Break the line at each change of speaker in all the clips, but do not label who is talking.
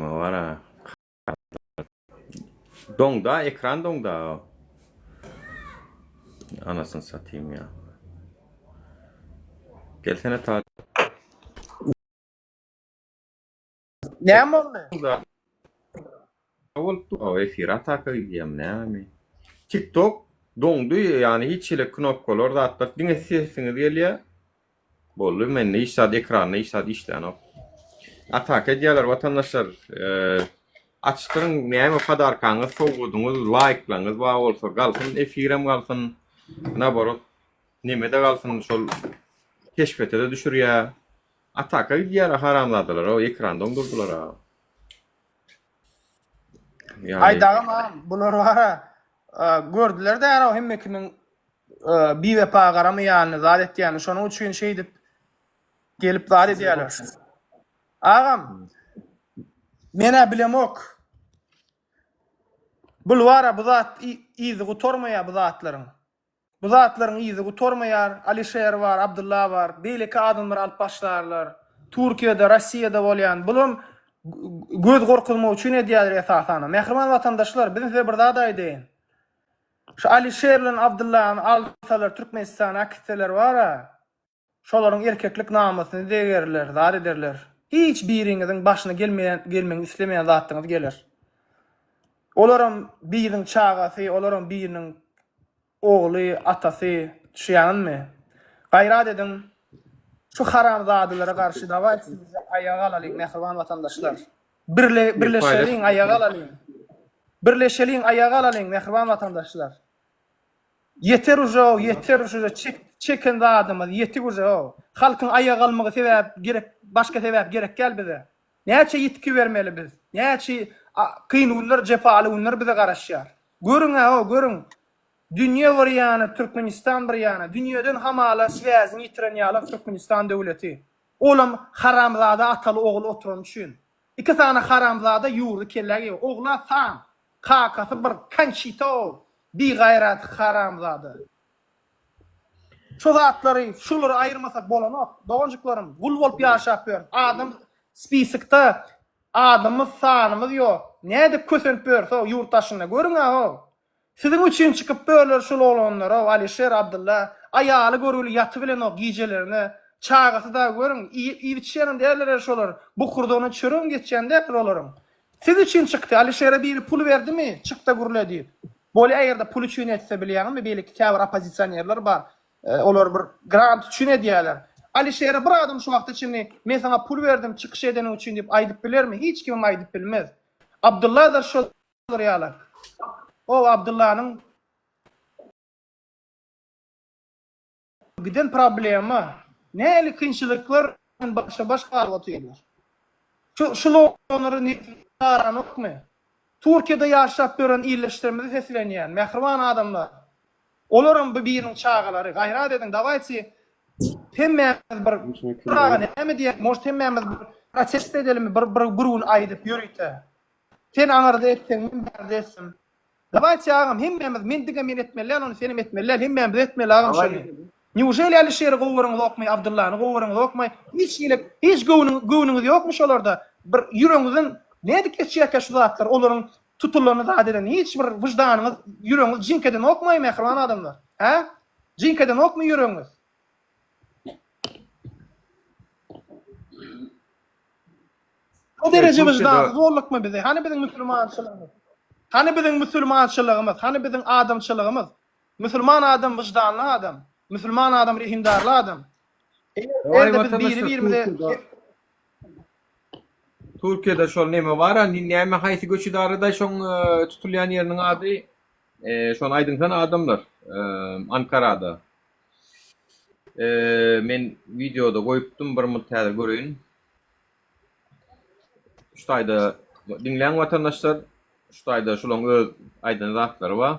Neme bar-a? Doňda, ekran doňda. Anasyny satayım ya. Gelsene ta.
Näme boldy?
Bolup dur. O efir ataka gidýärmi näme? TikTok doňdy, ýani hiç hili knopkalar zatlar diňe sesiňiz gelýär. Boldy mende hiç zat ekranda hiç zat işlänok. Ataka edýärler watandaşlar. Açdyryň näme podarkaňyz sowgadyňyz laýklaňyz bar bolsa galsyn efirem galsyn naborot nemede galsyn şol keşbete-de düşürýär. Ataka gidýär haramzadalar o ekran doňdurdylar a.
Aý dagam agam bular bara gördüler däro hemme kimiň biwepa garamaýanyny zat etýänini şonuň üçin şeýdip gelip zat edýärler. Agam menä bilemok. Bul bara bu zat yzy gutarmaýar bu zatlaryň. Bu zatlaryň yzy gutarmaýar, Alişer bar, Abdylla bar, beýleki adamlar alyp başlarlar. Türkiýede, Rossiýada bolýan. Bulam göz gorkuzmak üçin edýärler esasanam. Mähriban watandaşlar, biz size bir zat aýdaýyn. Şu Alişer bilen Abdyllany alsalar Türkmenistana äkitseler bar-a, Şolaryň erkeklik namysyny degerler, zar ederler. Hiç biriňiziň başyna gelmeýän, gelmegini islemeýän zatlaryňyz geler. Olaram biriniň çagasy, olaram biriniň ogly, atasy, düşýäňizmi? Gaýrat ediň, şu haramzadalara garşy dawaýt sizi aýaga galalyň, mähriban watandaşlar. Birle, birleşeliň, aýaga galalyň. Birleşeliň, aýaga galalyň, mähriban watandaşlar. Ýeter uje ýeter uje çek çeken zadymyz ýetik uje halkyň aýaga galmagy sebäp gerek başga sebäp gerek däl bize näçe ýitgi bermeli biz näçe kyn günler jepaly günler bize garaşýar görüň-ä görüň dünýe bir ýana Türkmenistan bir ýana dünýeden hamala swäzini ýitiren ýalak Türkmenistan döwleti olam haramzada ataly ogul oturany üçin iki sany haramzada ýurdy kellä geýip ogla san Kakasy bir konçito bigaýrat haramzada. Şu zatlary şulary aýyrmasak bolanok doganjyklarym gul bolup ýaşap ýörüs adam spisykda adymyz sanymyz ýok nädip kösenip ýörüs o ýurt daşynda görüňä o siziň üçin çykyp ýörler şul oglanlar o Alişer Abdylla aýaly görgüli ýatybilenok gijelerine çagasy dagy görüň iýip içýänem däldiler şolar bokurdagyna çöregem geçýän däldir olaryň Siz üçin çykdy. Alişere biri pul berdimi, çykda gürle diýip. Bolýa egerde pul üçin etse bilýäňizmi beýleki käbir oppozisionerler bar. Olar bir grant üçin edýäler. Alişere bir adam şu wagta çenli men saňa pul berdim çykyş edeniň üçin diýip aýdyp bilermi? Hiç kimem aýdyp bilmez. Abdylla-da şolar ýalak. O Abdyllanyň Giden problema, nähili kynçylyklar bilen başa-baş galyp otyrlar. Şu şul oglanlary nesli aranokmy? Türkiýede ýaşap ýören ildeşlerimize seslenýän, mähriban adamlar. Olaram bu biriniň çagalary. Gaýrat ediň, dawaýçy hemmämiz bir bir aga näme diýýär, может hemmämiz bir protest edelimi bir bir bir gün aýdyp ýörite. Sen aňyrda etseň, men bärde etsem. Dawaýçy agam hemmämiz men diňe men etmeli däl ony senem etmeli däl hemmämiz etmeli agam şony. Neujeli Alişeri gowy göreňizokmy Abdyllany gowy göreňizokmy hiç hili hiç göwnüň göwnüňiz ýokmy şolarda bir ýüregiňizden nädip geçýärkä şu zatlar olaryň tutulanyny zat eden hiç bir wyždanyňyz ýüregiňiz jink edenokmaý mähriban adamlar hä jink edenokmy ýüregiňiz. O dereje wyždansyz boldukmy bizi? Hany biziň musulmançylygymyz? Hany biziň musulmançylygymyz? Hany biziň adamçylygymyz? Musulman adam wyždanly adam. Musulman adam rehimdarly adam. Eger-de biz biri-birimize
Türkiýede şol neme bar a näme haýsy göç idarada şoň tutulýan ýeriniň ady şony aýdyňsana adamlar Ankarada men wideoda goýupdym bir munt häzir göreýin. Şu taýda diňläň watandaşlar, şu taýda şulaň öz aýdan zatlary bar.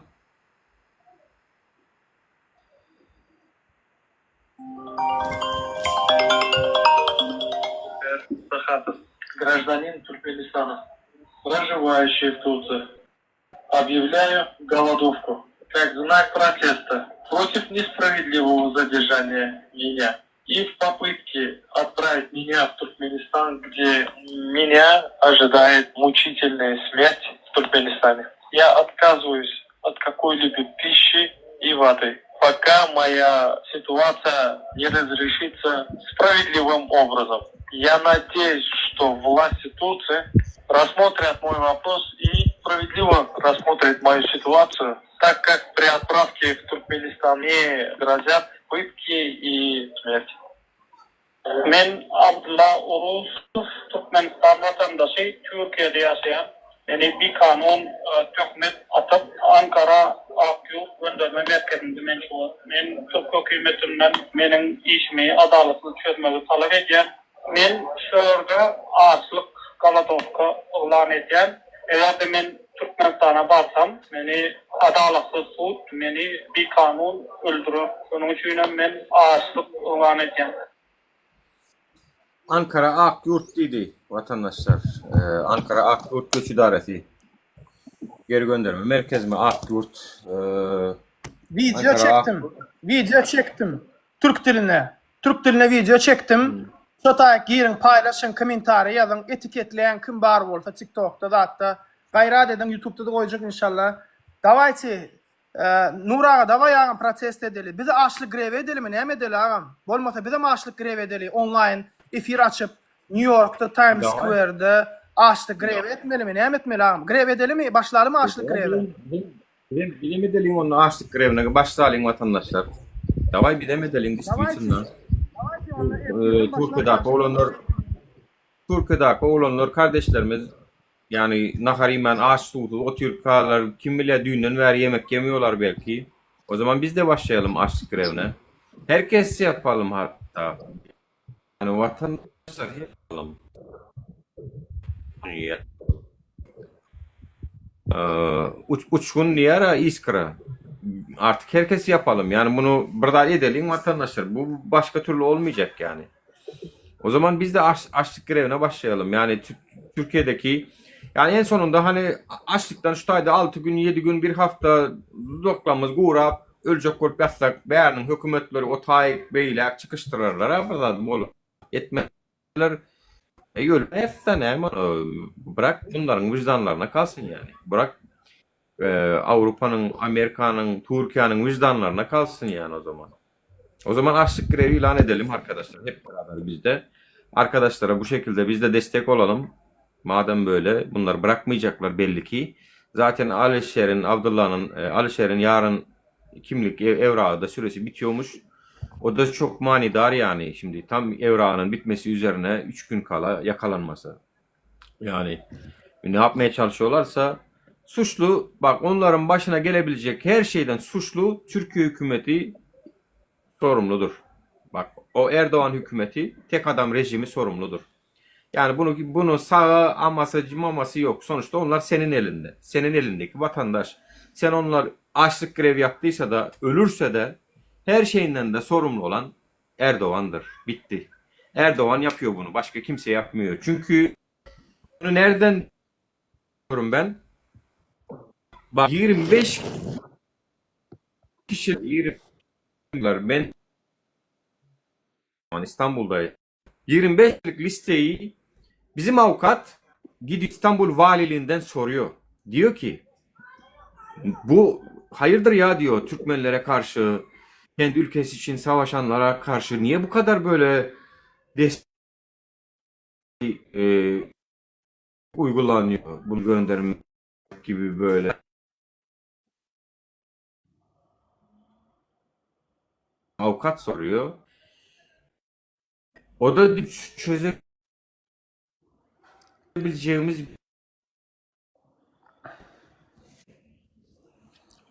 Sahatow, graždanin Türkmenistana, prožiwaýuşiý w Tursiýa. Obýawlýaýu golodowku, kak znak protesta protiv nespravedlivogo zadержaniýa menýa. И в попытке отправить меня в Туркменистан, где меня ожидает мучительная смерть в Туркменистане. Я отказываюсь от какой-либо пищи и воды, пока моя ситуация не разрешится справедливым образом. Я надеюсь, что власти Турции рассмотрят мой вопрос и справедливо рассмотрят мою ситуацию, так как при отправке в Туркменистан мне грозят пытки и смерть.
Men Abdylla Oruzow, Türkmenistan watandaşy, Türkiýede ýaşaýan. Meni bikanun töhmet atyp, Ankara Ak Ýurt gönderme merkezinde men şu wagt. Men türk hökümetinden meniň işimi adalatly çözmegi talap edýän. Men şu ýerde açlyk, golodowka yglan edýän. Eger-de men Türkmenistana barsam, meni adalatsyz sud meni bikanun öldürer. Şonuň üçinem men açlyk yglan edýän.
Ankara ak ýurt diýdi watandaşlar. Ankara ak ýurt göç idaresi. Geri gönderme merkezimi ak ýurt.
Wideo çekdim. Wideo çekdim. Türk diline. Türk diline wideo çekdim. Şo taýyk giriň paýlaşyň kommentariý ýazyň etiketleýäň kim bar bolsa tiktokda zatda gaýrat ediň ýutubda-da goýjak inşallah. Dawayçy Nur aga daway agam protest edeli. Biz açlyk grewi edelimi näme edeli agam? Bolmasa bizem açlyk grewi edeli onlaýn efir açyp Nýu Ýorkda Times Square-de açlyk grewi etmelimi näme etmeli agam? Grew edelimi başlalymy açlyk grewi?
Bizem bizem edeliň onda açlyk grewine başlalyň watandaşlar. Daway bizem edeliň действительно. Türkiýedäki oglanlar Türkiýedäki oglanlar kardeşlerimiz ýani nahar iýmän aç suwsuz otyrkalar kim bilýär düýnden bäri ýemek ýemiýolar belki. O zaman biz de başlaýalym açlyk grewine. Herkes ýapalym hatda. Ýani watandaşlar yapalym. Uçgun diýer iskra. Artık herkes yapalım. Yani bunu bir zat edeliň watandaşlar. Bu başga türlü olmayacak yani. O zaman biz de aç, açlık grevine başlayalım. Yani Türkiye'deki yani en sonunda hani açlıktan şu taýda 6 gün 7 gün bir hafta dudaklarymyz gurap öljek bolup ýatsak bäriniň hökümetleri o taý beýläk çykyşdyrarlar bir zat bolup etmezler. E ölmezse näme bırak bunlaryň wyždanlaryna kalsyn yani. Bırak e, Avrupa'nın, Amerika'nın, Türkiye'nin wyždanlaryna kalsyn yani o zaman. O zaman açlık grevi ilan edelim arkadaşlar hep beraber biz de. Arkadaşlara bu şekilde biz de destek olalım. Madem böyle bunlar bırakmayacaklar belli ki. Zaten Alişer'in, Abdullah'ın, e, Alişer'in yarın kimlik ev, evrağı da süresi bitiyormuş. O da çok manidar yani şimdi tam evrağının bitmesi üzerine 3 gün kala yakalanması. Yani ne yapmaya çalışıyorlarsa suçlu bak onların başına gelebilecek her şeyden suçlu Türkiye hükümeti sorumludur. Bak o Erdoğan hükümeti tek adam rejimi sorumludur. Yani bunu bunu sağa aması maması yok. Sonuçta onlar senin elinde. Senin elindeki vatandaş. Sen onlar açlık grevi yaptıysa da ölürse de her şeyinden de sorumlu olan Erdoğan'dır. Bitti. Erdoğan yapıyor bunu. Başka kimse yapmıyor. Çünkü bunu nereden diyorum ben? Bak 25 kişi 20 ben İstanbul'dayım. 25'lik listeyi bizim avukat gidip İstanbul Valiliğinden soruyor. Diyor ki bu hayırdır ya diyor Türkmenlere karşı kendi ülkesi için savaşanlara karşı niye bu kadar böyle destek e, uygulanıyor bunu göndermek gibi böyle avukat soruyor. O da çözebileceğimiz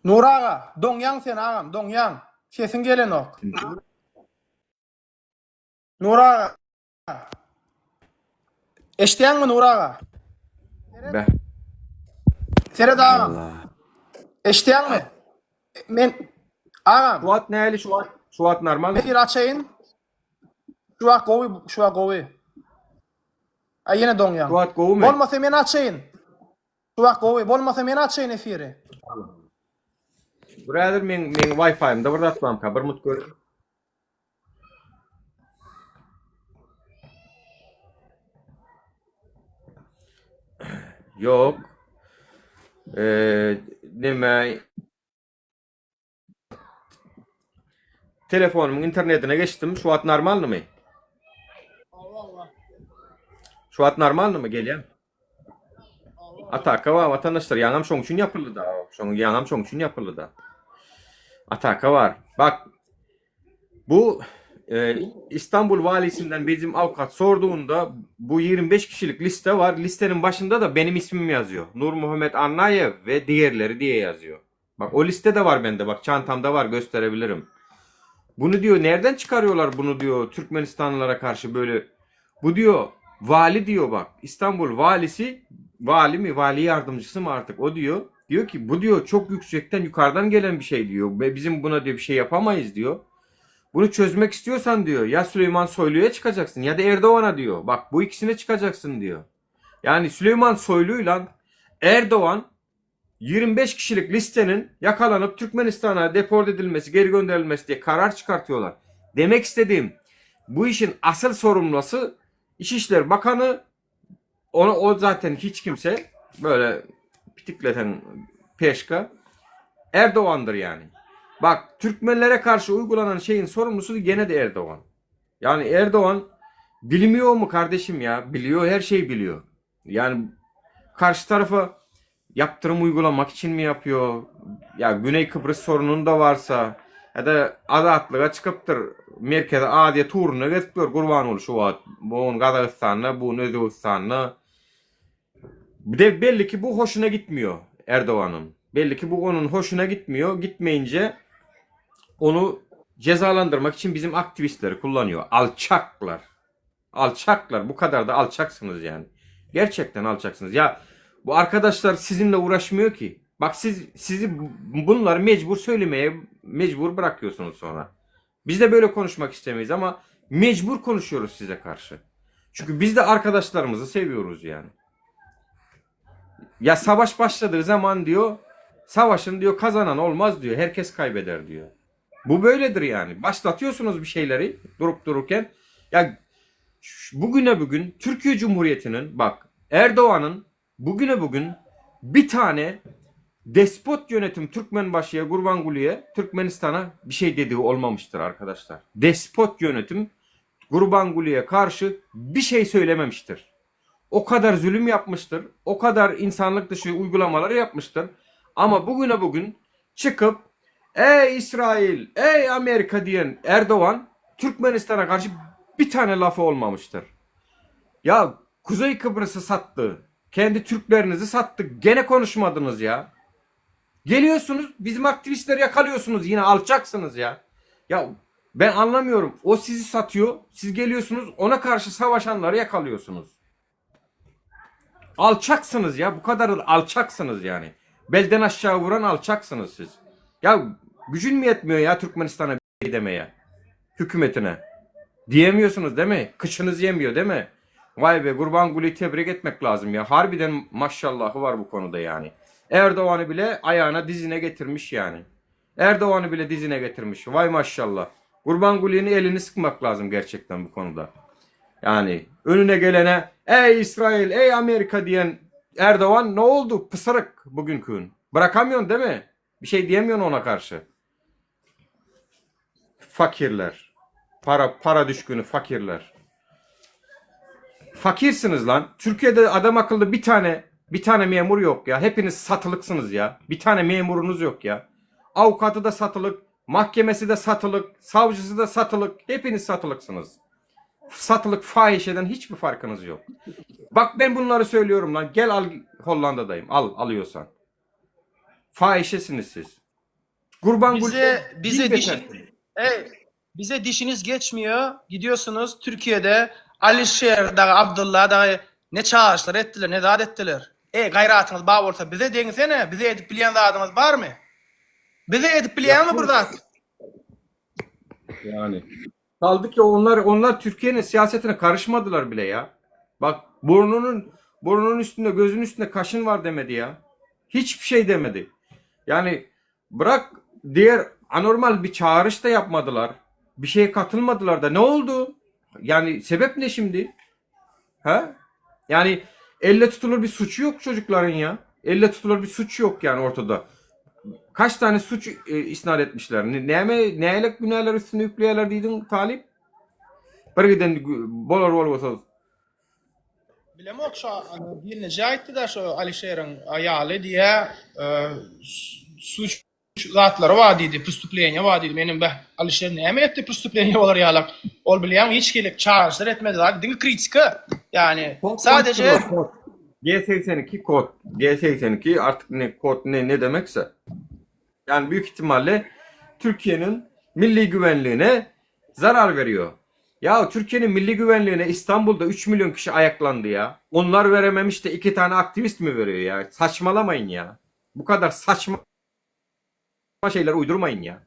Nury aga, doňýaň sen agam, doňýaň. Sesiň gelenok. Nury aga. Eşidýäňmi Nury aga?
Be.
Seret agam. Eşidýäňmi? Men agam.
Şu wagt näli şu wagt şu wagt normal.
Bir açaýyn. Şu wagt gowy, şu wagt gowy. Aý ýene doňýaň.
Şu wagt gowumy?
Bolmasa men açaýyn. Şu wagt gowy. Bolmasa men açaýyn efiri.
Dur häzir meň meň Wi-Fi-ymda bir zat barmyka bir mut gör. Ýok. Eee, neme Telefonumyň internetine geçdim. Şu wagt normalnymy? Şu wagt normalnymy gelýän? Ataka bar watandaşlar, ýaňam şoň üçin ýapyldy da. Şoň ýaňam şoň üçin ýapyldy da. Ataka bar. Bak. Bu e, İstanbul valisinden bizim avukat sorduğunda bu 25 kişilik liste var. Listenin başında da benim ismim yazıyor. Nur Muhammed Annayev ve diğerleri diye yazıyor. Bak o liste de var bende. Bak çantamda var gösterebilirim. Bunu diyor nereden çıkarıyorlar bunu diyor Türkmenistanlılara karşı böyle. Bu diyor vali diyor bak İstanbul valisi vali mi vali yardımcısı mı artık o diyor. Diyor ki bu diyor çok yüksekten yukarıdan gelen bir şey diyor. Ve bizim buna diyor bir şey yapamayız diyor. Bunu çözmek istiyorsan diyor ya Süleyman Soylu'ya çıkacaksın ya da Erdoğan'a diyor. Bak bu ikisine çıkacaksın diyor. Yani Süleyman Soylu'yla Erdoğan 25 kişilik listenin yakalanıp Türkmenistan'a deport edilmesi, geri gönderilmesi diye karar çıkartıyorlar. Demek istediğim bu işin asıl sorumlusu İçişleri Bakanı onu o zaten hiç kimse böyle pitikleten peşka Erdoğan'dır yani. Bak Türkmenlere karşı uygulanan şeyin sorumlusu gene de Erdoğan. Yani Erdoğan bilmiyor mu kardeşim ya? Biliyor, her şeyi biliyor. Yani karşı tarafa yaptırım uygulamak için mi yapıyor? Ya Güney Kıbrıs sorunun da varsa ya da azatlyga çykypdyr Merkezi Aziýa turuna gezip ýör Gurbanguly şu wagt. Bu gün Gazagystanda, bu gün Özbegistanda. Bir de belli ki bu hoşuna gitmiyor Erdoganyň. Belli ki bu onun hoşuna gitmiyor. Gitmeyince onu cezalandırmak için bizim aktivistleri kullanıyor. Alçaklar. Alçaklar. Bu kadar da alçaksınız yani. Gerçekten alçaksınız. Ya bu arkadaşlar sizinle uğraşmıyor ki. Bak siz sizi bunları mecbur söylemeye mecbur bırakıyorsunuz sonra. Biz de böyle konuşmak istemeyiz ama mecbur konuşuyoruz size karşı. Çünkü biz de arkadaşlarımızı seviyoruz yani. Ya savaş başladığı zaman diyor savaşın diyor kazanan olmaz diyor. Herkes kaybeder diyor. Bu böyledir yani. Başlatıyorsunuz bir şeyleri durup dururken. Ya bugüne bugün Türkiye Cumhuriyeti'nin bak Erdoğan'ın bugüne bugün bir tane despot yönetim Türkmenbaşı'ya, Gurbanguly'e, Türkmenistan'a bir şey dediği olmamıştır arkadaşlar. Despot yönetim Gurbanguly'e karşı bir şey söylememiştir. O kadar zulüm yapmıştır. O kadar insanlık dışı uygulamaları yapmıştır. Ama bugüne bugün çıkıp ey İsrail, ey Amerika diyen Erdoğan Türkmenistan'a karşı bir tane lafı olmamıştır. Ya Kuzey Kıbrıs'ı sattı. Kendi Türklerinizi sattı. Gene konuşmadınız ya. Geliyorsunuz bizim aktivistleri yakalıyorsunuz yine alçaksınız ya. Ya ben anlamıyorum. O sizi satıyor. Siz geliyorsunuz ona karşı savaşanları yakalıyorsunuz. Alçaksınız ya. Bu kadar alçaksınız yani. Belden aşağı vuran alçaksınız siz. Ya gücün mü yetmiyor ya Türkmenistan'a bir demeye? Hükümetine. Diyemiyorsunuz değil mi? Kıçınız yemiyor değil mi? Vay be Gurbanguly'yi tebrik etmek lazım ya. Harbiden maşallahı var bu konuda yani. Erdoğan'ı bile ayağına dizine getirmiş yani. Erdoğan'ı bile dizine getirmiş. Vay maşallah. Gurbanguly'nin elini sıkmak lazım gerçekten bu konuda. Yani önüne gelene ey İsrail, ey Amerika diyen Erdoğan ne oldu? Pısırık bugünkü gün. Bırakamıyorsun değil mi? Bir şey diyemiyorsun ona karşı. Fakirler. Para para düşkünü fakirler. Fakirsiniz lan. Türkiye'de adam akıllı bir tane bir tane memur yok ya. Hepiniz satılıksınız ya. Bir tane memurunuz yok ya. Avukatı da satılık, mahkemesi de satılık, savcısı da satılık. Hepiniz satılıksınız. Satılık fahişeden hiçbir farkınız yok. Bak ben bunları söylüyorum lan. Gel al Hollanda'dayım. Al alıyorsan. Fahişesiniz siz. Gurbanguly
Bize bize
bin
dişi,
betersiniz.
ey, bize dişiniz geçmiyor. Gidiyorsunuz Türkiye'de Alişer dagy Abdullah dagy ne çağrışlar etdiler, ne zat etdiler. Ey gaýratyňyz bar bolsa bize deňsene, bize edip bilýän zadyňyz barmy? Bize edip bilýäňmi bir zat?
Yani. Kaldı ki onlar onlar Türkiye'nin siyasetine karışmadılar bile ya. Bak burnunun burnunun üstünde gözünün üstünde kaşın var demedi ya. Hiçbir şey demedi. Yani bırak diğer anormal bir çağrış da yapmadılar. Bir şeye katılmadılar da ne oldu? Yani sebep ne şimdi? Ha? Yani Elle tutulur bir suçu yok çocukların ya. Elle tutulur bir suç yok yani ortada. Kaç tane suç e, isnat etmişler. Ne, näme nälik günäler üstüne yükleýärler diýdiň Talyp? Bir giden bolar bolmasa.
Bilemok şo gelneje aýtdy-da şo Alişeriň aýaly diýä e, suç zatlary bar diýdi, prestuplenýa bar diýdi. Menem beh, Alişer näme etdi prestuplenýa bolar ýalak? Ol bilýäň hiç hili çagyryşlar etmedi zat, diňe kritika. Ýani sadece
G82 kod, G82 artık ne kod ne ne demekse. Yani büyük ihtimalle Türkiye'nin milli güvenliğine zarar veriyor. Ya Türkiye'nin milli güvenliğine İstanbul'da 3 milyon kişi ayaklandı ya. Onlar verememiş de iki tane aktivist mi veriyor ya? Saçmalamayın ya. Bu kadar saçma şeyler uydurmayın ya.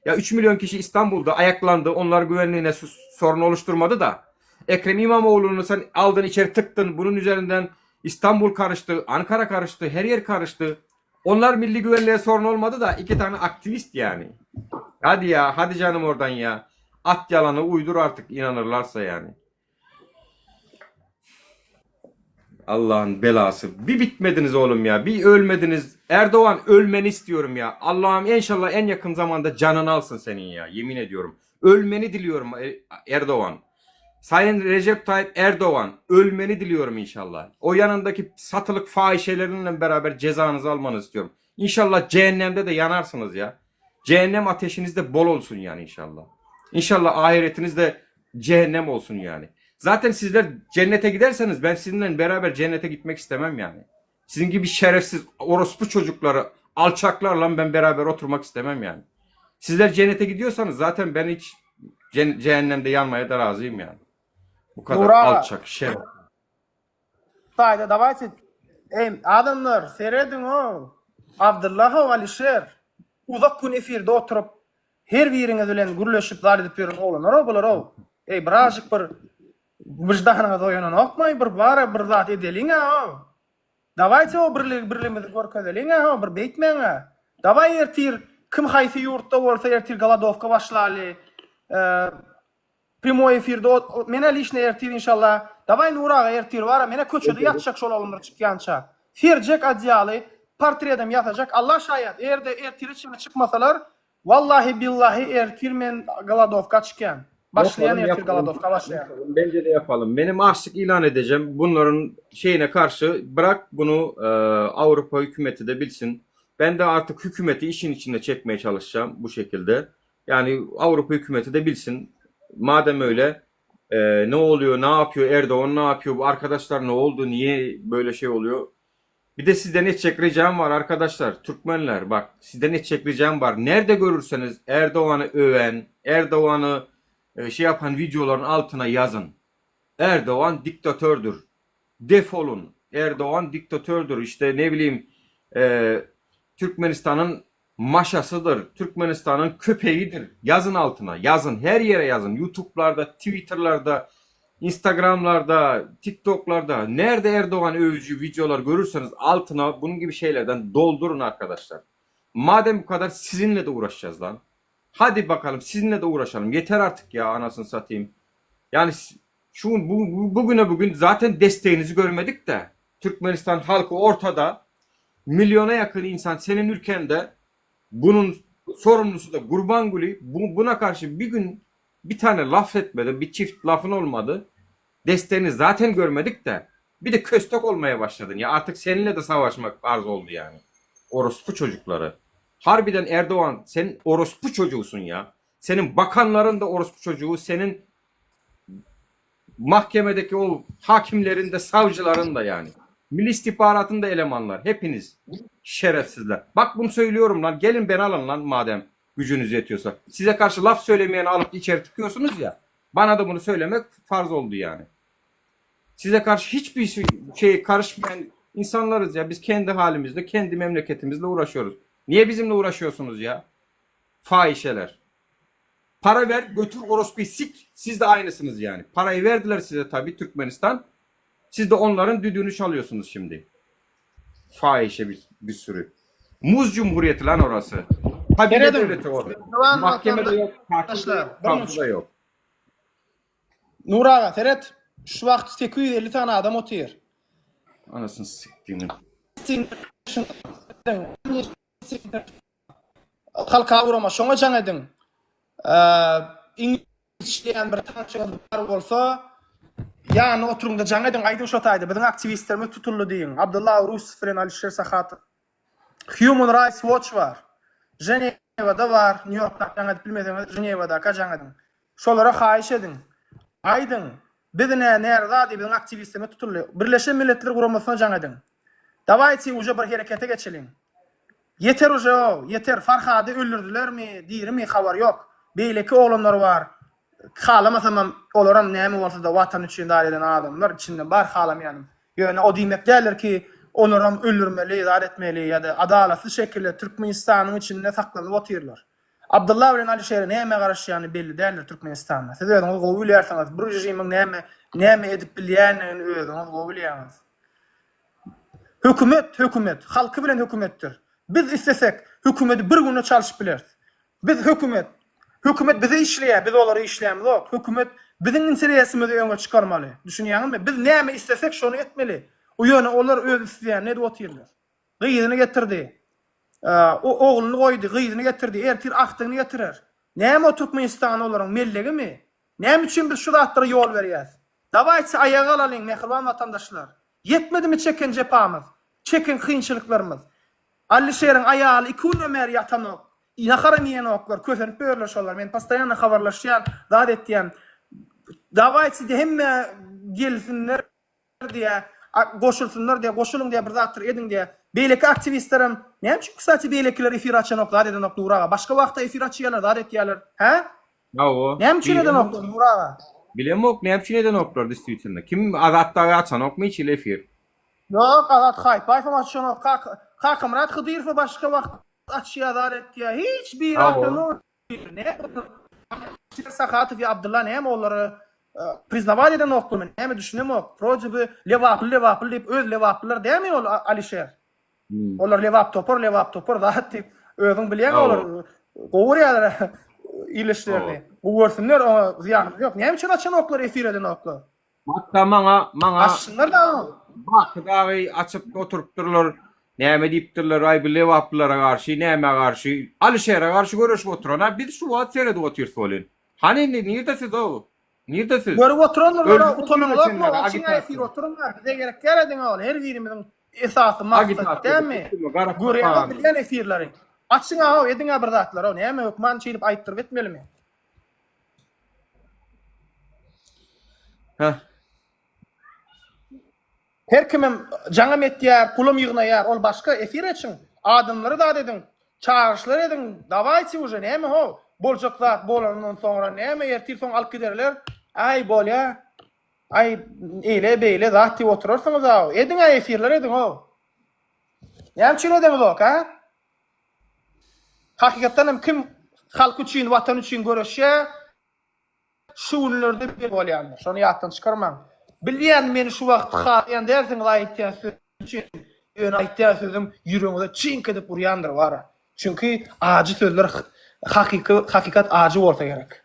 Ya 3 milyon kişi İstanbul'da ayaklandı. Onlar güvenliğine sorun oluşturmadı da. Ekrem İmamoğlu'nu sen aldın içeri tıktın. Bunun üzerinden İstanbul karıştı, Ankara karıştı, her yer karıştı. Onlar milli güvenliğe sorun olmadı da iki tane aktivist yani. Hadi ya, hadi canım oradan ya. At yalanı uydur artık inanırlarsa yani. Allah'ın belası. Bir bitmediniz oğlum ya. Bir ölmediniz. Erdoğan ölmeni istiyorum ya. Allah'ım inşallah en yakın zamanda canını alsın senin ya. Yemin ediyorum. Ölmeni diliyorum Erdoğan. Sayın Recep Tayyip Erdoğan ölmeni diliyorum inşallah. O yanındaki satılık fahişelerinle beraber cezanızı almanızı istiyorum. İnşallah cehennemde de yanarsınız ya. Cehennem ateşiniz de bol olsun yani inşallah. İnşallah ahiretiniz de cehennem olsun yani. Zaten sizler cennete giderseniz ben sizinle beraber cennete gitmek istemem yani. Sizin gibi şerefsiz orospu çocukları, alçaklarla ben beraber oturmak istemem yani. Sizler cennete gidiyorsanız zaten ben hiç cehennemde yanmaya da razıyım yani. Bu kadar Nura, alçak, şeref.
Taýda dawajte Eý adamlar serediň o Abdyllahow Alişer uzak gün efirde oturyp her biriňiz bilen gürleşip zat edip ýören oglanlar-ow bular-ow. Eý birazjyk bir wyždanyňyz oýananokmy bir bara bir zat edeliň-ä-ow. Dawajte o birligi birligimizi görkezeliň-ä-ow bir beýtmäň-ä. Dawaý ertir kim haýsy ýurtda bolsa ertir golodowka başlaly. Primoý efirde menä lişne ertir inşallah. Daway Nury aga ertir bara menä köçede ýatjak şol oglanlar çykýança. Serjek odýaly portredem ýasajak Allah şaýat erde ertire çenli çykmasalar wallahi billahi ertir men golodowka çykýan. Başlaýan ertir golodowka başlaýan.
Bence de yapalım. Benim açlyk ilan edeceğim. Bunların şeyine karşı bırak bunu e, Avrupa hükümeti de bilsin. Ben de artık hükümeti işin içine çekmeye çalışacağım bu şekilde. Yani Avrupa hükümeti de bilsin. Madem öyle e, ne oluyor, ne yapıyor Erdoğan, ne yapıyor, bu arkadaşlar ne oldu, niye böyle şey oluyor? Bir de sizden edecek ricam var arkadaşlar, Türkmenler bak sizden edecek ricam var. Nerede görürseniz Erdoğan'ı öven, Erdoğan'ı e, şey yapan videoların altına yazın. Erdoğan diktatördür. Defolun. Erdoğan diktatördür. İşte ne bileyim e, Türkmenistan'ın maşasıdır. Türkmenistan'ın köpeğidir. Yazın altına. Yazın. Her yere yazın. YouTube'larda, Twitter'larda, Instagram'larda, TikTok'larda nerede Erdoğan övücü videolar görürseniz altına bunun gibi şeylerden doldurun arkadaşlar. Madem bu kadar sizinle de uğraşacağız lan. Hadi bakalım sizinle de uğraşalım. Yeter artık ya anasını satayım. Yani şu bu, bu- bugüne bugün zaten desteğinizi görmedik de Türkmenistan halkı ortada. Milyona yakın insan senin ülkende bunun sorumlusu da Gurbanguly. Bu, buna karşı bir gün bir tane laf etmedi, bir çift lafın olmadı. Desteğini zaten görmedik de bir de köstek olmaya başladın ya. Artık seninle de savaşmak arz oldu yani. Orospu çocukları. Harbiden Erdoğan sen orospu çocuğusun ya. Senin bakanların da orospu çocuğu, senin mahkemedeki o hakimlerin de savcıların da yani. Milli istihbaratın da elemanlar. Hepiniz şerefsizler. Bak bunu söylüyorum lan. Gelin beni alın lan madem gücünüz yetiyorsa. Size karşı laf söylemeyeni alıp içeri tıkıyorsunuz ya. Bana da bunu söylemek farz oldu yani. Size karşı hiçbir şey, şey karışmayan insanlarız ya. Biz kendi halimizde, kendi memleketimizle uğraşıyoruz. Niye bizimle uğraşıyorsunuz ya? Fahişeler. Para ver, götür orospuyu sik. Siz de aynısınız yani. Parayı verdiler size tabii Türkmenistan. Siz de onların düdüğünü çalıyorsunuz şimdi. Fahişe bir, bir sürü. Muz Cumhuriyeti lan orası. Kabile devleti orası. Mahkemede yok, hakim de yok, savcı da yok.
Nur aga seret, şu wagt 850 sany adam otyr.
Anasyny sikdimin.
Halkara gurama şoňa jaň ediň. Iňlis diýen bir tanşyňyz bar bolsa, ýanyna oturyňda jaň ediň, aýdyň şo taýda biziň aktiwistlerimiz tutuldy diýiň. Abdulla Rusow bilen Alişer Sahatow. Human Rights Watch bar. Ženewada bar, Nýu-Ýorkda jaň edip bilmeseňiz Ženewadaka jaň ediň. Şolara haýyş ediň. Aýdyň, biz ine närazy biziň aktiwistlerimiz tutuldy. Birleşen Milletler Guramasyna jaň ediň. Dawaýte uje bir herekete geçeliň. Ýeter uje-ow, ýeter. Farhady öldürdilermi, dirimi habar ýok. Beýleki oglanlar bar. Halamasamam olaram näme bolsa-da watan üçin zat eden adamlar, içinde bar halamaýanym. Ýöne o diýmek däldir ki, olaram öldürmeli, zat etmeli ýa-da adalatsyz şekilde Türkmenistanyň içinde saklanyp otyrlar. Abdylla bilen Alişere näme garaşýany belli däldir Türkmenistanda. Siz özüňiz gowy bilýärsiňiz, bu režimiň näme näme edip bilýändigini özüňiz gowy bilýäňiz. Hökümet, hökümet, halky bilen hökümetdir. Biz islesek, hökümeti bir günde çalşyp bileris. Biz hökümet. Hökümet bize işleýär, biz olara işlämizok. Hökümet biziň interesimizi öňe çykarmaly. Düşünýäňizmi? Biz näme islesek, şony etmeli. Ýöne olar öz isleýänini edip otyrlar. Gyzyny getirdi. Ogluny goýdy, gyzyny getirdi. Ertir agtygyny getirer. Näme o Türkmenistan olaryň mellegimi? Näme üçin biz şu zatlara ýol berýäs? Dawaýçy aýaga galalyň mähriban watandaşlar. Ýetmedimi çeken jepamyz, çeken kynçylyklarymyz? Alişeriň aýaly iki günden bäri ýatanok. Naharam iýenoklar, kösenip ýörler şolar. Men postoýanno habarlaşýan, zat etýän. Dawaýçy hemme gelsinler diýýär, goşulsynlar diýýär, goşulyň diýýär, bir zatlar ediň diýýär. Beýleki aktiwistlerem, näme üçin kstati beýlekiler efir açanok, zat edenok Nury aga? Başga wagtda efir açýarlar, zat etýärler. Hä?
Hawa.
Näme üçin edenoklar Nury aga?
Bilemok, näme üçin edenoklar destvitelno. Kim Azat dagy açanokmy hiç hili efir?
Ýok, Azat Haýpaýewem açanok, Kakamyrat Hydyrow başga wagt açýar, zat etýär. Hiç biri açanok. Sahatow ýa Abdylla näme olary priznawat edenoklarmy näme düşünemok. Wrode by lebaply lebaply diýip öz lebaplylar dämi ol Alişer. Olar lebap topar lebap topar zat diýip özüň bilýäň olar gowy görýärler ildeşlerini. Gowy görsünler oňa zyýanymyz ýok. Näme üçin açanoklar efir edenoklar.
Hatda maňa maňa
Açsynlar dagy.
Baky dagy açyp oturypdyrlar. Näme diýipdirler, aý bu lebaplylara garşy, nämä garşy, Alyşere garşy göreşip oturan-a biz şu wagt seredip otyrys welin. Hany indi nirde siz-ow? Nirde siz?
Görüp oturandyr olar
Öldürdüňiz
utanyňyzokmy
geçenleri
açyň-a efir
agitasiýa.
oturyň-a bize gerek däl ediň ol her birimiziň esasy maksat
Agitasiýa
dälmi?
üstüme gara
Görýäňiz
propaganda.
bilýän efirleri. Açyň-a-ow ediň-ä bir zatlar-ow näme hökman şeýdip aýtdyryp etmelimi?
Heh.
Her kimem jaňam etýär, pulam ýygnaýar, ol başga, efir açyň, adamlary zat ediň, çagyryşlar ediň, dawaýçy uje näme how, boljak zat bolandan soňra näme ertir soň alyp giderler, aý bolýa, aý eýle beýle zat diýip oturarsyňyz-aw, ediň-ä efirler ediň-ow. Näme üçin edeňizok, a? Hakykatdan hem kim halk üçin, watan üçin göreşýär, şu günlerde belli bolýandyr. Şony ýatdan çykarmaň. Bilýän meni şu wagt halaýan dälsiňiz aýtýan sözüm üçin, ýöne aýtýan sözüm ýüregiňize çiňk edip urýandyr bara. Çünki ajy sözler hakyky hakykat ajy bolsa gerek.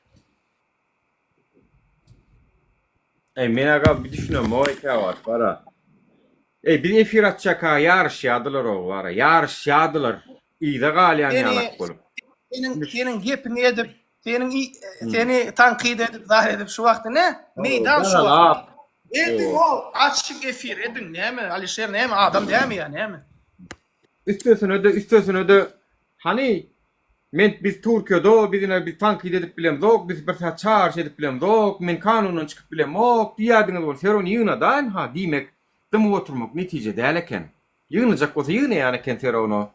Eý men aga bir düşünemok käwagt bara. Eý biz efir açjaka ýaryşýadylar o bara ýaryşýadylar yza galýan
Seni
ýalak bolup.
seniň seniň gepiňi edip, seniň seni tankyt edip, zar edip şu wagt ine meýdan şu wagt. Ediň o açyk efir ediň näme Alişer näme adam dämi ýa näme?
Üstesine-de üstesine-de hany Men biz Türkiýede biz ine biz tankyt edip bilemzok, biz bir saat çagyryş edip bilemzok, men kanundan çykyp bilemok diýýärdiňiz bol ser ony ýygnadaýyn ha diýmek dymyp oturmak netije däl eken. Ýygnajak bolsa ýygnaýan eken ser ony.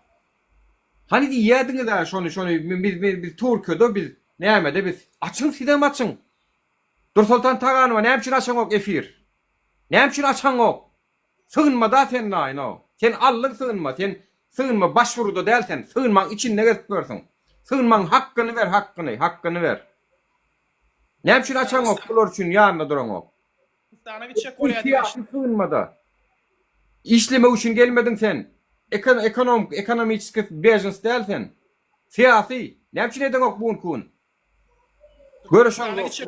Hany diýýärdiňiz-ä şony şony biz biz biz Türkiýede biz nämede biz açyň sizem açyň. Dursoltan Taganowa näme üçin açaňok efir? Näme üçin açaňok? Sygynmada sen naýno. Sen aldyň sygynma, sen sygynma başwuruda däl sen, sygynmaň içinde gezip ýörsüň. Sygynmaň hakkyny ber hakkyny, hakkyny ber. Näme üçin açaňok bular üçin ýanynda duraňok.
Türkmenistana gitjek bolýa diýip
Syýasy sygynmada. Işlemek üçin gelmediň sen. Ekon ekonom ekonomiçeski bejens däl sen. Syýasy. Näme üçin edeňok bu günki gün?
Türkmenistana gitjek.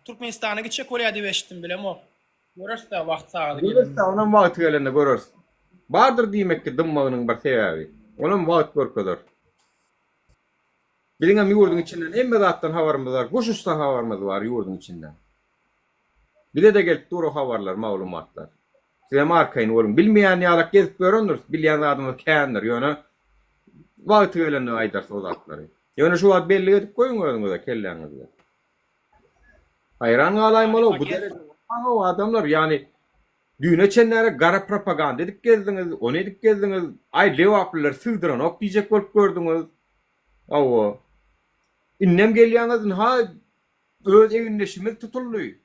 Türkmenistana gitjek bolýa diýip eşitdim bilemok. Göreris-dä wagt sagady gelende.
Göreris-dä onam wagty gelende göreris. Bardyr diýmek ki dymmagynyň bir sebäbi. Onam wagt görkezer. Biziňem ýurduň içinden hemme zatdan habarymyz bar. Guş uçsa habarymyz bar ýurduň içinden. Bize-de gelip dur o habarlar, maglumatlar. Sizem arkaýyn boluň. Bilmeýän ýalak gezip ýörendiris, bilýän zadymyz kändir. Ýöne wagty gelende aýdarys o zatlary. Ýöne şu wagt bellik edip goýuň özüňize kelläňizde. Haýran galaýmaly-ow bu derejede bolmaň-ow adamlar. Ýagny düýne çenlere gara propaganda edip gezdiňiz, ony edip gezdiňiz. Aý lebaplylar sygdyranok diýjek bolup gördüňiz. Hawa. Indem gelýäňiz ynha Öz egindeşimiz tutuldy.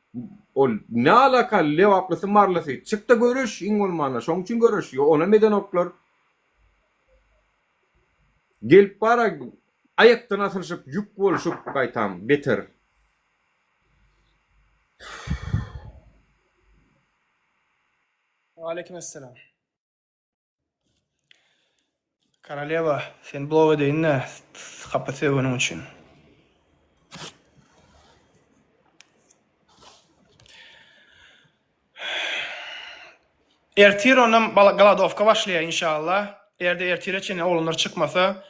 Ol ne alaka lebaplysy marlysy çykda göreş iň bolmanda şoň üçin göreş ýo onam edenoklar. Gelip bara aýakdan asylyşyp ýük bolşup gaýtam beter.
Waleýkim esselam. Koroleva, seni blok edeýin-dä hapa sögeniň üçin. Ertir ondan golodowka başlaýar inşallah. Eger-de ertire çenli oglanlar çykmasa,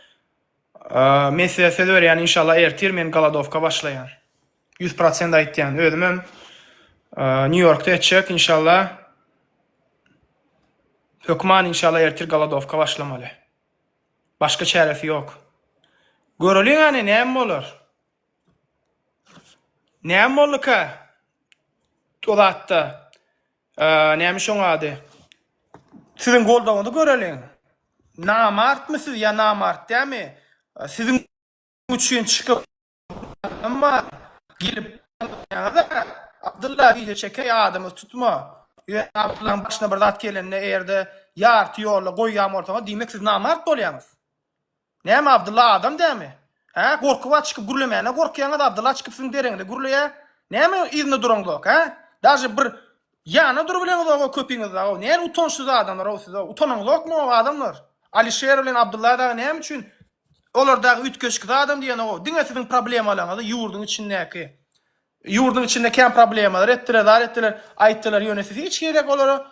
men size söz berýän inşallah ertir men golodowka başlaýan. 100% aýtýan. Özümem Nýu-Ýorkda etjek inşallah. Hökman inşallah ertir golodowka başlamaly. Başga çäresi ýok. Göreliň hany näme bolar. Näme bolduka? O zatda. Näme şoň ady? Siziň goldawyňyzy göreliň. Namartmy siz ýa namart dämi? Siziň üçin çykyp Emma gelip ýaňyda Abdylla wideo çekeý adymyzy tutma. Ýöne Abdyllaň başyna bir zat gelende eger-de ýarty ýolda goýýan bolsaňyz diýmek siz namart bolýaňyz. Näme Abdylla adam dämi? Hä gorkup çykyp gürlemäne gorkýaňyz Abdylla çykyp siziň deregiňize gürleýä. Näme yzynda duraňzok hä? Daže bir ýana durubileňizok o köpiňiz dagy. Näme utançsyz adamlar o siz. Utanaňzokmy o adamlar? Alişer bilen Abdylla dagy näme üçin Olar dagy üýtgeşik zadam diýenok. Diňe siziň problemalaryňyzy ýurduň içindäki. Ýurduň içinde kän problemalar etdiler, zat etdiler, aýtdylar, ýöne siz hiç gezek olara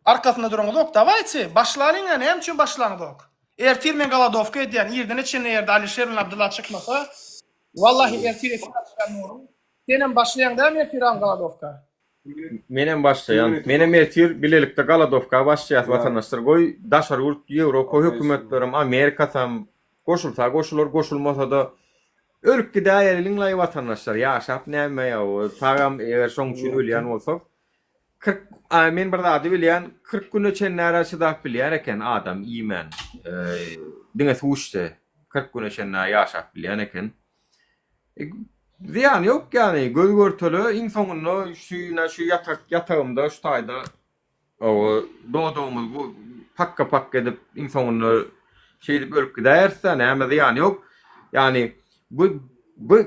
arkasynda duraňyzok. Dawaýçy, başlalyň-a, näme üçin başlaňyzok? Ertir men golodowka edýän, irdene çenli eger-de Alişer bilen Abdylla çykmasa, wallahi ertir efir açýan Nurum. Senem başlaýaň dämi ertir agam golodowka?
Menem başlaýan. Menem ertir bilelikde golodowka başlaýas watandaşlar. Goý daşary ýurt Ýewropa hökümetlerem Amerikasam goşulsa goşular goşulmasada ölüp gidäýeliňlaý watandaşlar ýaşap näme ýa sagam eger şoň üçin ölýän bolsak 40 a men bir zady bilýän 40 güne çenlärä çydap bilýär eken adam iýmän diňe suw içse 40 güne çenlä ýaşap bilýän eken. Zyýany ýok ýany göz görtele iň soňunda şu ýene şu ýatak ýatagymda şu taýda oba dodagymyz bu pakga pakga edip iň soňunda şeýdip ölüp gidäýeris-dä näme zyýany ýok. Ýany bu bu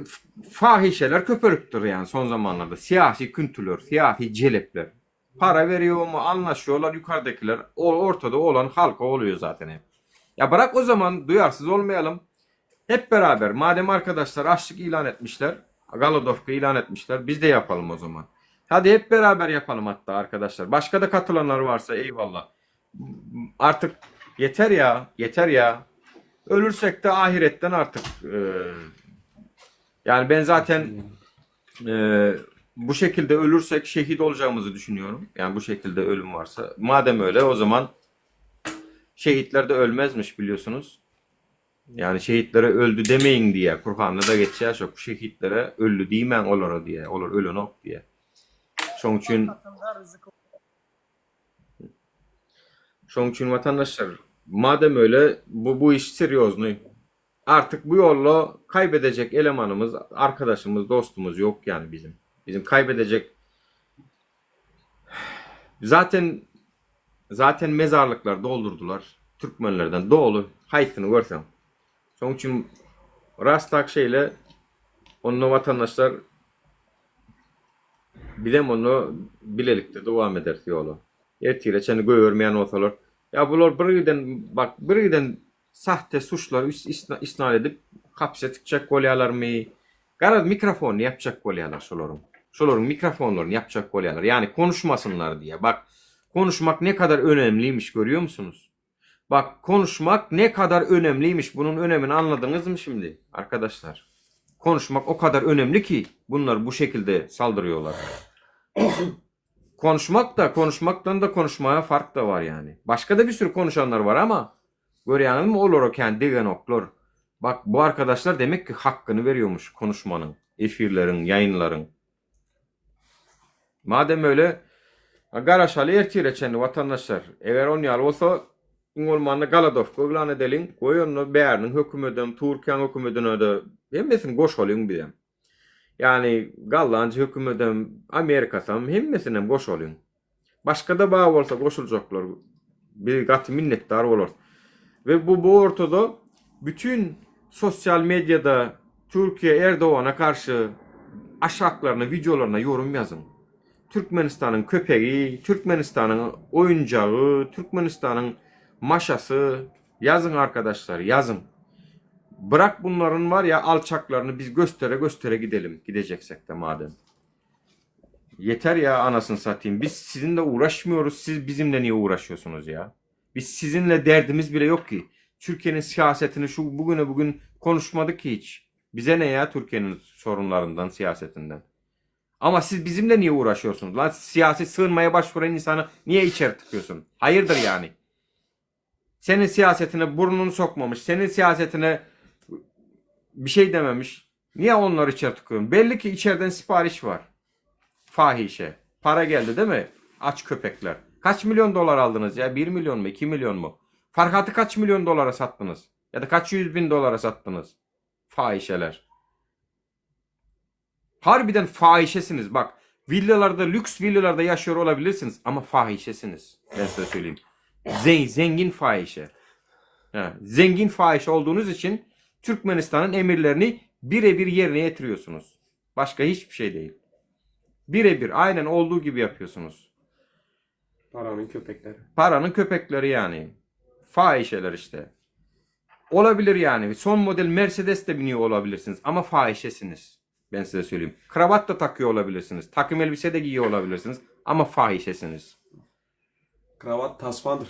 fahişeler köpelipdir ýany son zamanlarda syýasy küntüler, syýasy jelepler. Para berýomy anlaşýolar ýukardakiler ortada olan halka bolýo zaten hep. Ya bırak o zaman duýarsyz bolmaýalym. Hep beraber madem arkadaşlar açlyk ilan etmişler, golodowka ilan etmişler biz de yapalım o zaman. Hadi hep beraber yapalım hatta arkadaşlar. Başka da katylanlar varsa eyvallah. Artık yeter ya, yeter ya. Ölürsek de ahiretten artık yani ben zaten bu şekilde ölürsek şehit olacağımızı düşünüyorum. Yani bu şekilde ölüm varsa. Madem öyle o zaman şehitler de ölmezmiş biliyorsunuz. Yani şehitlere öldü demeyin diye. Kur'an'da da geçýär şo şehitlere öldü diýmäň olara diýe. Olar ölenok diýe. Şoň üçin Şoň üçin watandaşlar, madem öyle bu bu iş serýoznyý. Artyk bu ýolda kaýbedejek elemanymyz, arkadaşymyz, dostumyz ýok ýany bizim. Bizim kaýbedejek zaten zaten mezarlyklary doldurdylar türkmenlerden doly haýsyny görseň. Şoň üçin ras tak şeýle onda watandaşlar bizem onda bilelikde dowam ederis ýola. Ertire çenli goýbermeýän bolsalar. Ýa bular bir giden bak bir giden Sahte suçlary isnat edip hapse tikjek bolýalarmy? Garaz mikrofonyny ýapjak bolýalar şolaryň. Şolaryň mikrofonlaryny ýapjak bolýarlar. Ýagny konuşmasynlar diýýär. Bak, konuşmak ne kadar önemliymiş görýomsunuz? Bak, konuşmak ne kadar önemliymiş. Bunun önemini anladyňyzmy şimdi, arkadaşlar? Konuşmak o kadar önemli ki, bunlar bu şekilde saldyrýolar. Konuşmak da, konuşmakdan da konuşmaga fark da bar ýany. Başga-da bir sürü konuşanlar bar ama, görýäňizmi olara kän degenoklar. Bak, bu arkadaşlar demek ki hakkyny berýomuş konuşmanyň, efirleriň, ýaýynlaryň. Madem öyle, garaşaly ertire çenli watandaşlar. Eger on ýaly bolsa, iň bolmanda galadowka yglan edeliň, goý onda bäriniň hökümedem, Türkiýäň hökümedine-de hemmesini goşalyň bizem. Ýagny gollandiýa hökümedem, Amerikasam hemmesinem goşalyň. Başga-da bar bolsa goşuljaklar. Biz gaty minnetdar bolarys. We bu bu ortada bütün sosial mediada Türkiýe Erdogana garşy aşaklaryna wideolaryna ýorum ýazyň. Türkmenistanyň köpegi, Türkmenistanyň oýunjagy, Türkmenistanyň maşasy ýazyň arkadaşlar ýazyň. Bırak bunların var ya alçaklaryny biz göstere göstere gidelim gideceksekde madem. Yeter ya anasını satayım. Biz sizinle uğraşmıyoruz. Siz bizimle niye uğraşıyorsunuz ya? Biz sizinle derdimiz bile yok ki. Türkiye'nin siyasetini şu bugüne bugün konuşmadık ki hiç. Bize ne ya Türkiye'nin sorunlarından, siyasetinden? Ama siz bizimle niye uğraşıyorsunuz? Lan siyasi sığınmaya başvuran insanı niye içeri tıkıyorsun? Hayırdır yani? Senin siyasetine burnunu sokmamış, senin siyasetine bir şey dememiş. Niye onları içeri tıkıyorsun? Belli ki içeriden sipariş var. Fahişe. Para geldi değil mi? Aç köpekler. Kaç milyon dolar aldınız ya? 1 milyon mu? 2 milyon mu? Farhat'ı kaç milyon dolara sattınız? Ya da kaç yüz bin dolara sattınız? Fahişeler. Harbiden fahişesiniz bak. Villalarda, lüks villalarda yaşıyor olabilirsiniz ama fahişesiniz. Ben size söyleyeyim. Zengin fahişe. Ha, zengin fahişe olduğunuz için Türkmenistan'ın emirlerini birebir yerine getiriyorsunuz. Başka hiçbir şey değil. Birebir aynen olduğu gibi yapıyorsunuz.
Paranın köpekleri.
Paranın köpekleri yani. Fahişeler işte. Olabilir yani. Son model Mercedes de biniyor olabilirsiniz ama fahişesiniz. Ben size söyleyeyim. Kravat da takıyor olabilirsiniz. Takım elbise de giyiyor olabilirsiniz ama fahişesiniz.
Kravat tasmadır.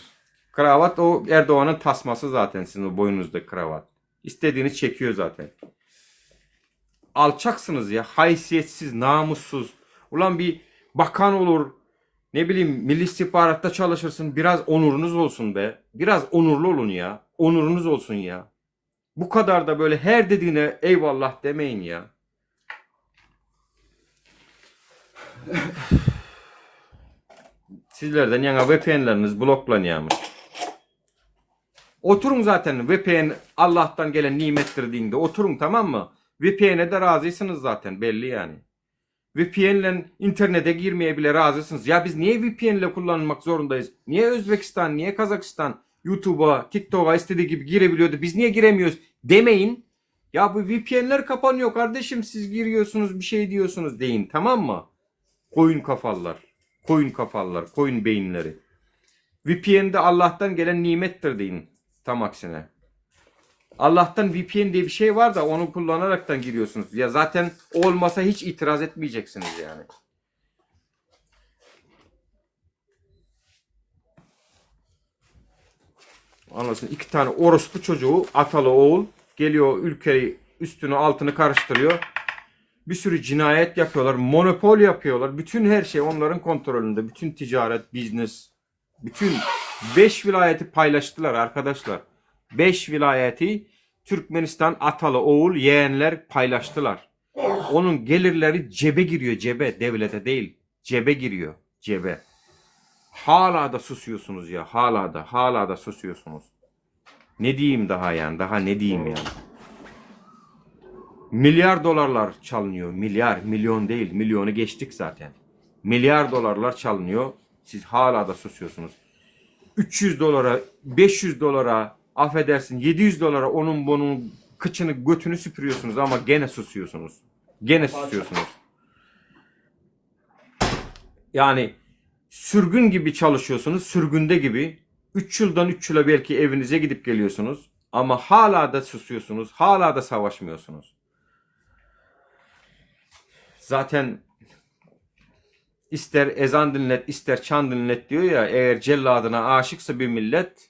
Kravat o Erdoğan'ın tasması zaten sizin o boynunuzdaki kravat. İstediğini çekiyor zaten. Alçaksınız ya. Haysiyetsiz, namussuz. Ulan bir bakan olur. Ne bileyim Milli İstihbarat'ta çalışırsın. Biraz onurunuz olsun be. Biraz onurlu olun ya. Onurunuz olsun ya. Bu kadar da böyle her dediğine eyvallah demeyin ya. Sizlerden yana VPN'leriniz bloklanıyormuş. Oturun zaten VPN Allah'tan gelen nimettir deyin de oturun tamam mı? VPN'e de razısınız zaten belli yani. VPN ile internete girmeye bile razısınız. Ya biz niye VPN ile kullanmak zorundayız? Niye Özbekistan, niye Kazakistan YouTube'a, TikTok'a istediği gibi girebiliyordu? Biz niye giremiyoruz demeyin. Ya bu VPN'ler kapanıyor kardeşim siz giriyorsunuz bir şey diyorsunuz deyin tamam mı? Koyun kafalılar, koyun kafalılar, koyun beyinleri. VPN de Allah'tan gelen nimettir deyin tam aksine. Allah'tan VPN diye bir şey var da onu kullanaraktan giriyorsunuz. Ya zaten o olmasa hiç itiraz etmeyeceksiniz yani. Anlasın iki tane orospu çocuğu atalı oğul geliyor ülkeyi üstünü altını karıştırıyor. Bir sürü cinayet yapıyorlar, monopol yapıyorlar. Bütün her şey onların kontrolünde. Bütün ticaret, business, bütün 5 vilayeti paylaştılar arkadaşlar. 5 vilayeti Türkmenistan atalı oğul yeğenler paylaştılar. Onun gelirleri cebe giriyor cebe devlete değil. Cebe giriyor cebe. Hala da susuyorsunuz ya hala da hala da susuyorsunuz. Ne diyeyim daha yani daha ne diyeyim yani. Milyar dolarlar çalınıyor. Milyar, milyon değil. Milyonu geçtik zaten. Milyar dolarlar çalınıyor. Siz hala da susuyorsunuz. 300 dolara, 500 dolara, affedersin 700 dolara onun bunun kıçını götünü süpürüyorsunuz ama gene susuyorsunuz. Gene susuyorsunuz. Yani sürgün gibi çalışıyorsunuz, sürgünde gibi. 3 yıldan 3 yıla belki evinize gidip geliyorsunuz ama hala da susuyorsunuz, hala da savaşmıyorsunuz. Zaten Ister ezan dinlet, ister çan dinlet diyor ya, eğer celladına aşıksa bir millet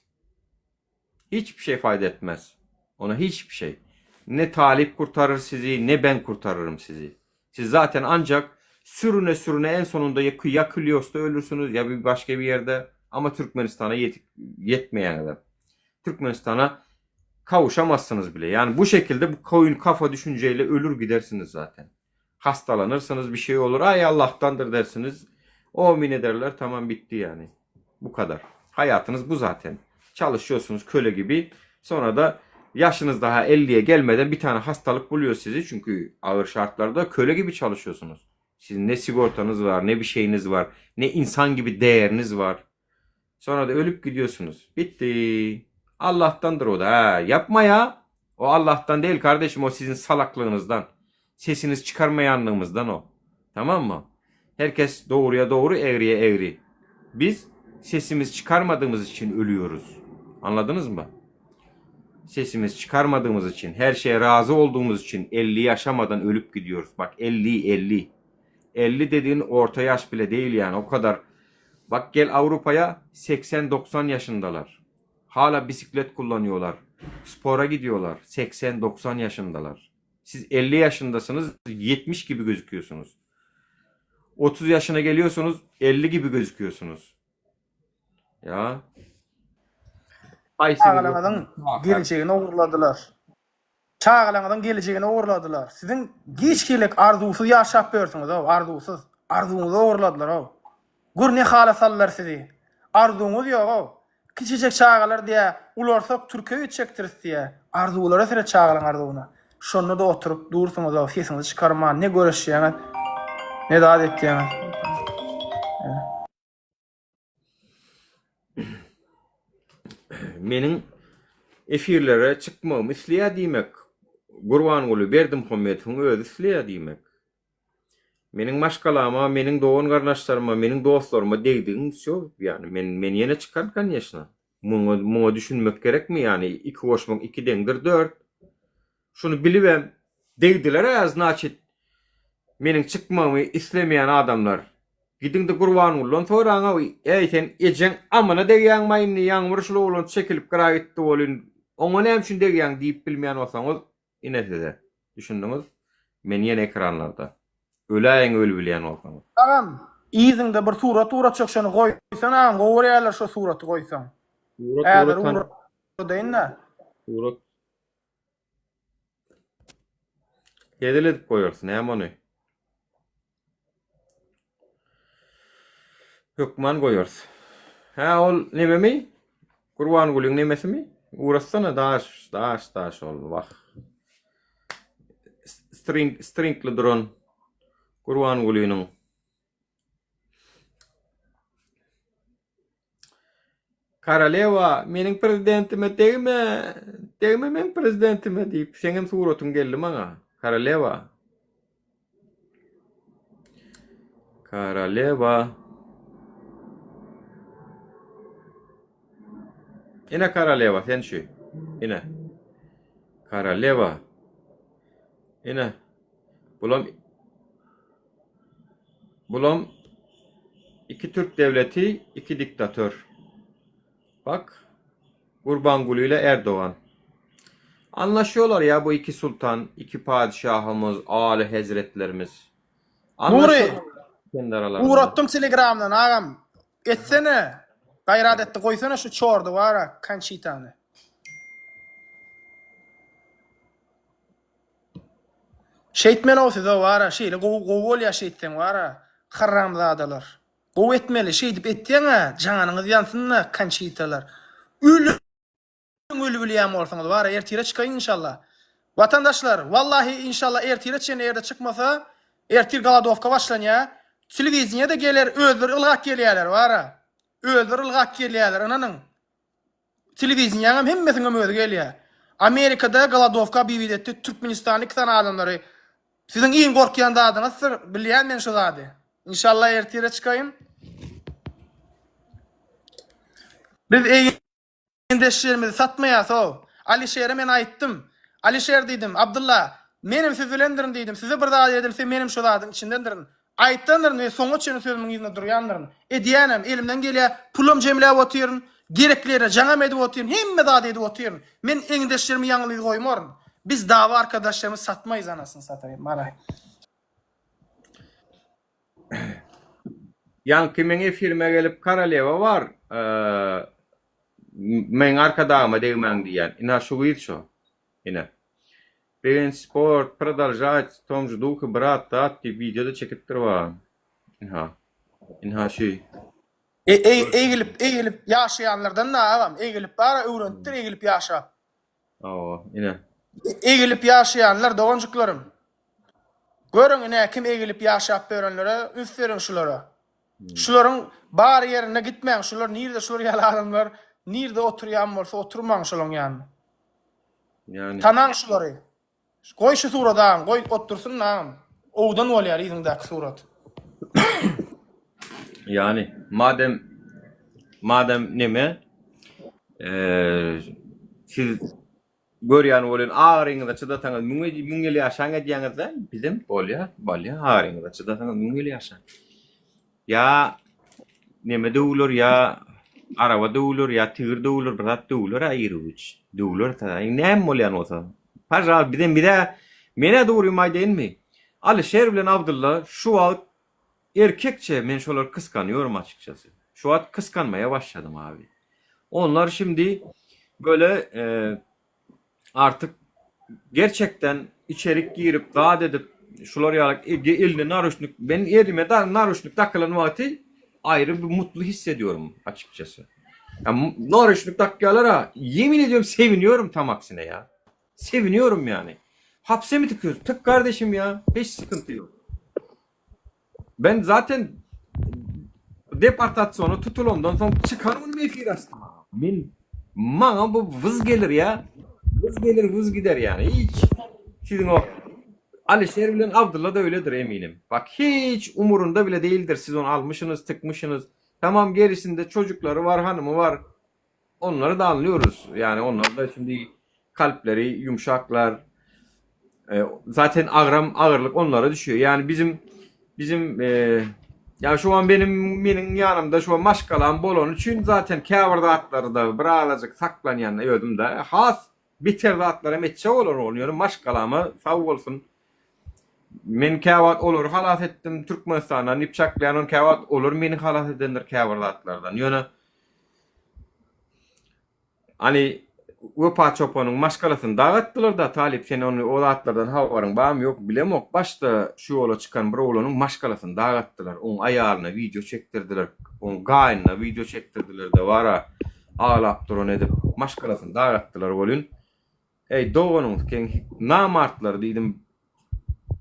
hiçbir şey fayda etmez. Ona hiçbir şey. Ne talip kurtarır sizi, ne ben kurtarırım sizi. Siz zaten ancak sürüne sürüne en sonunda ya, ya Külyos'ta ölürsünüz ya bir başka bir yerde ama Türkmenistan'a yet yetmeyen kadar. Türkmenistan'a kavuşamazsınız bile. Yani bu şekilde bu koyun kafa düşünceyle ölür gidersiniz zaten. Hastalanırsınız bir şey olur. Ay Allah'tandır dersiniz. O ederler tamam bitti yani. Bu kadar. Hayatınız bu zaten. Çalışıyorsunuz köle gibi. Sonra da yaşınız daha 50'ye gelmeden bir tane hastalık buluyor sizi. Çünkü ağır şartlarda köle gibi çalışıyorsunuz. Sizin ne sigortanız var, ne bir şeyiniz var, ne insan gibi değeriniz var. Sonra da ölüp gidiyorsunuz. Bitti. Allah'tandır o da. Ha, yapma ya. O Allah'tan değil kardeşim o sizin salaklığınızdan. Sesiniz çıkarmayanlığımızdan o. Tamam mı? Herkes doğruya doğru, eğriye eğri. Biz sesimiz çıkarmadığımız için ölüyoruz. Anladınız mı? Sesimiz çıkarmadığımız için, her şeye razı olduğumuz için 50 yaşamadan ölüp gidiyoruz. Bak 50 50. 50 dediğin orta yaş bile değil yani o kadar. Bak gel Avrupa'ya 80-90 yaşındalar. Hala bisiklet kullanıyorlar. Spora gidiyorlar. 80-90 yaşındalar. Siz 50 yaşındasınız, 70 gibi gözüküyorsunuz. 30 yaşına geliyorsunuz, 50 gibi gözüküyorsunuz. Ya.
Çagalaryňyzyň gelejegini ogurladylar. Çagalaryňyzyň gelejegini ogurladylar. Siziň giç gelek arzuwsyz ýaşap ýörsüňiz-ow, arzuwsyz. Arzuwyňyzy ogurladylar-ow. Gör ne hala saldylar sizi. Arzuwyňyz ýog-ow. Kiçijek çagalar diýä, ularsak türke gitjekdiris diýä. Arzuwlara seret çagalaň arzuwyna. Şonda-da oturyp dursuňyz-ow, sesiňizi çykarman, ne göreşýäňiz, ne zat etýäňiz.
Meniň efirlere çykmagymy isleýär diýmek, Gurbanguly Berdimuhamedowyň özi isleýär diýmek. Meniň maşgalama, meniň dogan-garyndaşlaryma, meniň dostlaryma degdigiň wsýo, ýagny men men ýene çykaryn konýeçna. Muňa muňa düşünmek gerekmi ýagny iki goşmak iki deňdir dört. Şuny bilibem degdiler-ä znaçit meniň çykmagymy islemeýän adamlar. Gidiňde Gurbangulydan soraň-ow, eý sen ejeň amyna degýäňmaý indi ýaňy bir şul oglan çekilip gyra gitdi welin oňa näme üçin degýäň diýip bilmeýän bolsaňyz ine size. Düşündiňiz? Men ýene ekranlarda. Öläýiň ölübilýän bolsaňyz.
Agam yzyňda bir surat ugratjak şony goýsana agam gowy görýärler şo suraty goýsaň.
Surat
Häzir
ugratan
ugradaýynda.
Surat Hezil edip goýarys, näme ony? Hökman goýarys. Hä, ol nememi? Gurbangulyň nemesimi? Ugratsana daş, daş, daş ol, wah. String, stringli duran Gurbangulynyň. Korolewa, meniň prezidentime degme, degme meň prezidentime diýip, seňem suratyň geldi maňa. Korolewa. Korolewa. Ine korolewa, sen şu. Ine. Korolewa. Ine. Bulam Bulam iki Türk devleti, iki diktatör. Bak Gurbanguly ile Erdogan. Anlaşıyorlar ya bu iki sultan, iki padişahımız, ali hezretlerimiz.
Nury,
Anlaşıyorlar kendi aralarında.
ugratdym telegramdan agam. Etsene. Gaýrat etdi goýsana şu çordy bara Konçitany. Şeýtmenow size wara şeýle gowy gowy bolýa şeýtseň wara haramzadalar gowy etmeli şeýdip etýäňä janyňyz ýansynda konçitalar ölüň ölübilýän bolsaňyz wara ertire çykaýyn inşallah watandaşlar wallahi inşallah ertire çenli erde çykmasa ertir golodowka başlanýa telewideniýe-de geler özleri ylgap gelýäler wara özleri ylgap gelýäler ynanyň Telewideniýäňem hemmesiniňem özi gelýär. Amerikada golodowka obýewit etdi Türkmenistanda iki sany adamlary. Siziň iň gorkýan zadyňyzdyr, bilýän men şu zady. Inşallah ertire çykaýyn. Biz egindeşlerimizi satmaýas-ow. Alişere men aýtdym. Alişer diýdim, Abdylla, menem siz bilendirin diýdim. Size bir zat edilse menem şu zadyň içindendirin. Aýtdandyryn we soňa çenli sözümiň yzynda durýandyryn. Edýänem, elimden gelýär, pulam jemläp otyryn, gerekli ýere jaňam edip otyryn, hemme zady edip otyryn. Men egindeşlerimi ýalňyz goýmaryn. Biz dawa arkadaşlarymy satmaýyz anasyny sataýyn, maraý.
Ýaňky meň efirime gelip Korolewa bar, meň arkadagyma degmäň diýýän. Ina şu gyz şo. Ine. Begenç sport prodolžat w tom же duhe brat zat diýip wideo-da çekipdir wa. Ynha. Ynha şu.
Egilip egilip ýaşaýanlardan da agam egilip bara öwrenipdir egilip ýaşap.
Hawa ine.
Egilip ýaşaýanlar doganjyklarym. Görüň ine kim egilip ýaşap ýörenlere üns beriň şulara. Şularyň bar ýerine gitmäň şular nirde şular ýaly adamlar nirde oturýan bolsa oturmaň şolaň ýanynda.
Yani.
Tanaň şulary. Goý şu surady agam, goý otursyn agam. Owdan bolýar yzyňdaky surat.
Yani madem madem neme eee siz görýän bolýan agyryňyza çydasaňyz müň müň ýyl ýaşaň edýäňizde bizem bolýa bolýa agyryňyza çydasaňyz müň ýyl ýaşaň. Ýa neme döwüler, ýa araba döwüler, ýa tigir döwüler, bir zat döwüler-ä ir-u-giç. Döwüler ta. Näme bolýan bolsa. Pažal bizem bize men-ä dogrymy aýdaýynmy? Alyşer bilen Abdylla şu wagt erkekçe men şolary kysganýorym açykçasy. Şu wagt kysganmaýa başladym abi. Onlar şimdi böyle Artyk gerçekden içerik girip zat edip şular ýaly eline naruşnik men elime da naruşnik dakylan wagty aýry bir mutly hissediyorum açykçasy. Ya naruşnik dakýarlar ha yemin ediyorum seviniyorum tam aksine ya. Seviniyorum yani. Hapse mi tıkıyorsun? Tık kardeşim ya. Hiç sıkıntı yok. Ben zaten deportasyona tutulandan soň çykan günüm efir açdym. Men maňa bu wyz gelir ya. Wyz gelir wyz gider yani. Hiç siziň o Alişer bilen Abdylla da öyledir eminim. Bak hiç umurunda bile değildir siz onu almışsınız tıkmışsınız. Tamam gerisinde çocukları var hanımı var. Onlary da anlıyoruz. Yani onlar da şimdi kalpleri yumuşaklar. E, zaten agram ağırlık onlara düşüyor. Yani bizim bizim e, ya şu an benim benim yanımda şu an maşgalam bolan üçin zaten käbir zatlary da birazajyk saklanýan özüm de has beter zatlara metjek bolar ol. Ýöne maşgalama sag bolsun. Men käwagt olary halas etdim Türkmenistandan diýip çaklaýan, on käwagt olar meni halas edendir käbir zatlardan. Ýöne Hany Wepa çopanyň maşgalasyny dagatdylar-da, Talyp, sen ony o zatlardan habaryň barmy, ýokmy bilemok, başda şu ýola çykan bir oglanyň maşgalasyny dagatdylar, oň aýalyna wideo çekdirdiler, oň gaýnyna wideo çekdirdiler-de, wara, aglap duran edip, maşgalasyny dagatdylar welin, Eý, doganyňyz namartlar diýdim,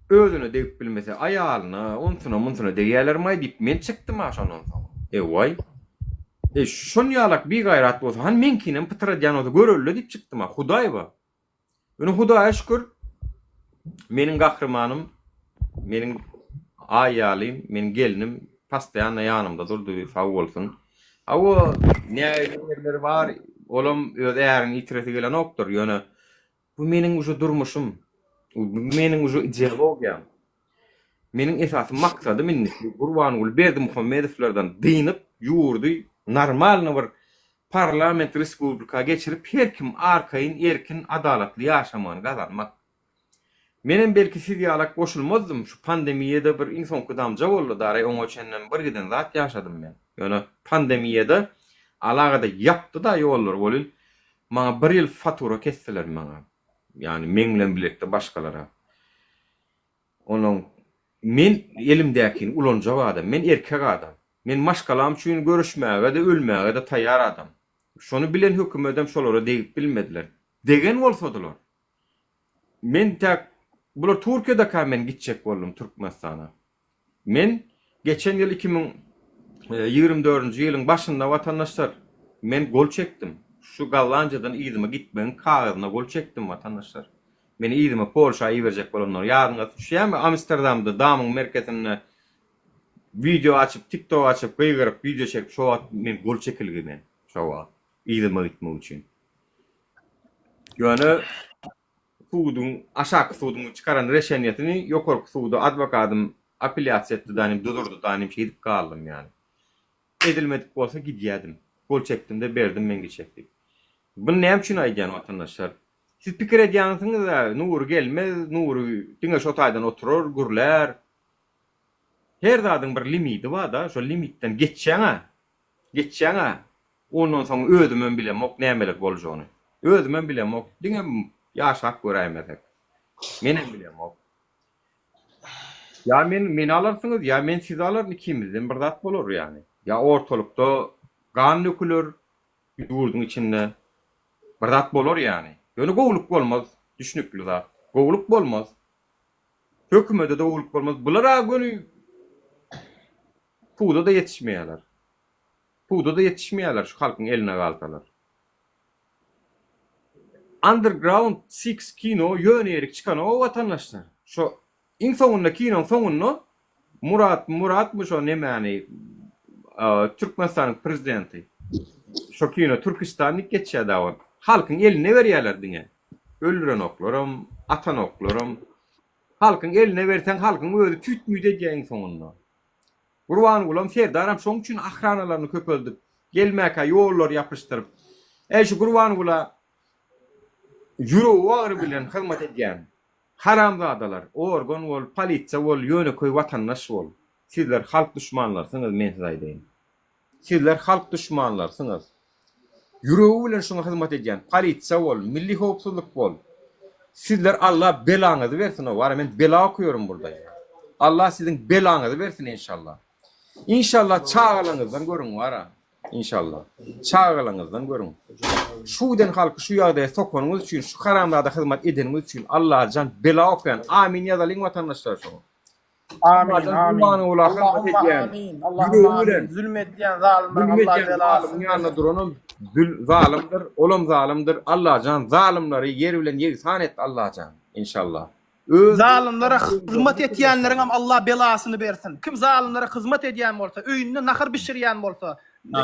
özüne degip bilmese, aýalyna, onsuna-munsuna degýärlermaý diýip, men çykdym-a şondan soň. Ewaý. Eý, şon ýalak bigaýrat bolsa, hany meňkinem pytradýan bolsa göreli-le diýip çykdym-a, Hudaý-ba. Ýöne Hudaýa şükür, meniň gahrymanym, meniň aý ýalym, meniň gelnim postoýanno ýanymda durdy, sag bolsun. Hawa, nägile ýerleri bar, olam öz ärini ýitiresi gelenokdyr, ýöne bu meniň uje durmuşym, bu meniň uje ideologiýam. Meniň esasy maksadym indi şu Gurbanguly Berdimuhamedowlardan dynyp, ýurdy normalny bir parlament respublika geçirip, her kim arkaýyn, erkin, adalatly ýaşamagyny gazanmak. Menem belki siz ýalak goşulmazdym, şu pandemiýada bir iň soňky damja boldy daraý oňa çenlem bir giden zat ýaşadym men. Ýöne pandemiýada alagada ýapdy-da ýollary welin maňa bir ýyl fatura kesdiler maňa. Ýagny meň bilen bilelikde başgalara. Onuň men elimdäkini ulanjak adam, men erkek adam. Men maşgalam üçin göreşmäge-de, ölmäge-de taýýar adam. Şony bilen hökümetem şolara degip bilmediler. Degen bolsadylar, Men täk bular Türkiýedeka men gitjek boldum Türkmenistana. Men geçen ýyl 2024-nji ýylyň başynda watandaşlar men gol çekdim. Şu Gollandiýadan yzyma gitmegiň kagyzyna gol çekdim watandaşlar. Meni yzyma Polşa iberjek bolanlar ýadyňyza düşýärmi Amsterdamda damyň merkezinde wideo açyp tiktok açyp gygyryp wideo çekip şo wagt men gol çekilgi men şo wagt yzyma gitmek üçin. Ýöne suduň, aşaky suduň çykaran reşeniýesini ýokarky suda adwokatym. Apelýasiýa etdi danym duzurdy danym şeýdip galdym ýany. Edilmedik bolsa gidýädim. Gol çekdim-de berdim men gitjek diýip. Buny näme üçin aýdýan watandaşlar? Siz pikir edýänsiňiz-ä Nury gelmez, Nury diňe şo taýdan oturar, gürlär. Her zadyň bir limidi bar-da, şol limitden geçýäň-ä, geçýäň-ä, ondan soň özümem bilemok nämeler boljagyny. Özümem bilemok, diňe ýaşap göräýmesek. Menem bilemok. Ýa men meni alarsyňyz, ýa men sizi alaryn, ikimizden bir zat bolar ýany. Ýa ortalykda gan döküler ýurduň içinde. Bir zat bolar ýany. Ýöne gowulyk bolmaz, düşnükli zat. Gowulyk bolmaz. Hökümede-de gowulyk bolmaz. Bular-a göni suda-da ýetişmeýärler. Suda-da ýetişmeýärler şu halkyň eline galsalar. Underground six kino ýöne ýerik çykanok watandaşlar. Şo iň soňunda kinoň soňunda Murat Muratmy şo nemäni Türkmenistanyň prezidenti şo kino Türkistan diýip geçýär dagy. Halkyň eline berýärler diňe. Öldürenoklaram, atanoklaram. Halkyň eline berseň halkyň özi tüýt-müýt edýär iň soňunda. Gurbangulam Serdaram şoň üçin ahranalaryny köpeldip, gelmäkä ýollary ýapyşdyryp, Äý şu Gurbangula ýüregi bagry bilen hyzmat edýän haramzadalar, organ bol, polisiýa bol, ýönekeý watandaş bol, sizler halk duşmanlarysyňyz men size aýdaýyn. Sizler halk duşmanlarysyňyz. Ýüregi bilen şuňa hyzmat edýän polisiýa bol, milli howpsuzlyk bol. Sizler Allah belaňyzy bersin o wara men bela okuýaryn burda. Allah siziň belaňyzy bersin enşallah. Inşallah çagalaňyzdan görüň wara. Inşallah. Çagalaňyzdan görüň. Şu giden halky şu ýagdaýa sokanyňyz üçin, şu haramzada hyzmat edeniňiz üçin Allajan bela okuýan. Amin ýazalyň watandaşlar şoňa.
Amin, amin. Allahumma amin. Allahumma amin. Zulm edýän zalymlaryň
Allah belasyny ýanynda duranam zül zalymdyr, olam zalymdyr. Allajan zalymlary ýer bilen ýegsan et Allajan. Inşallah.
Öz zalymlara hyzmat etýänleriň hem Allah belasyny bersin. Kim zalymlara hyzmat edýän bolsa, öýünde nahar bişirýän bolsa,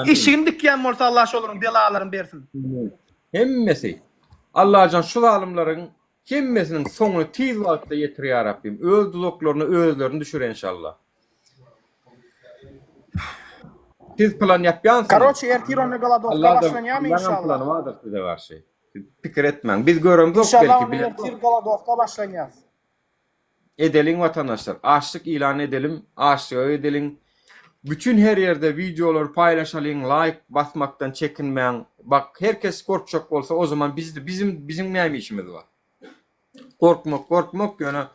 eşigini dikýän bolsa Allah şolaryň belalaryny bersin.
Hemmesi. Allajan şu zalymlaryň Hemmesiniň soňuny tiz wagtda ýetir ýa Rabbim öz duzaklaryna özlerini düşür enşalla. Siz plan ýapýansyňyz.
Karoçi ertir onda golodowka başlanýamy
inşallah. Allaň plany bardyr size garşy. Siz pikir etmäň. Biz göremzok
belki bilemzok. Ertir golodowka başlanýas.
Edeliň watandaşlar. Açlyk ilan edelim, açlyga gideliň. Bütün her ýerde wideolary paýlaşalyň, laýk basmakdan çekinmäň. Bak her kes gorkjak bolsa o zaman biz bizim biziň näme işimiz bar. Gorkmak gorkmak ýöne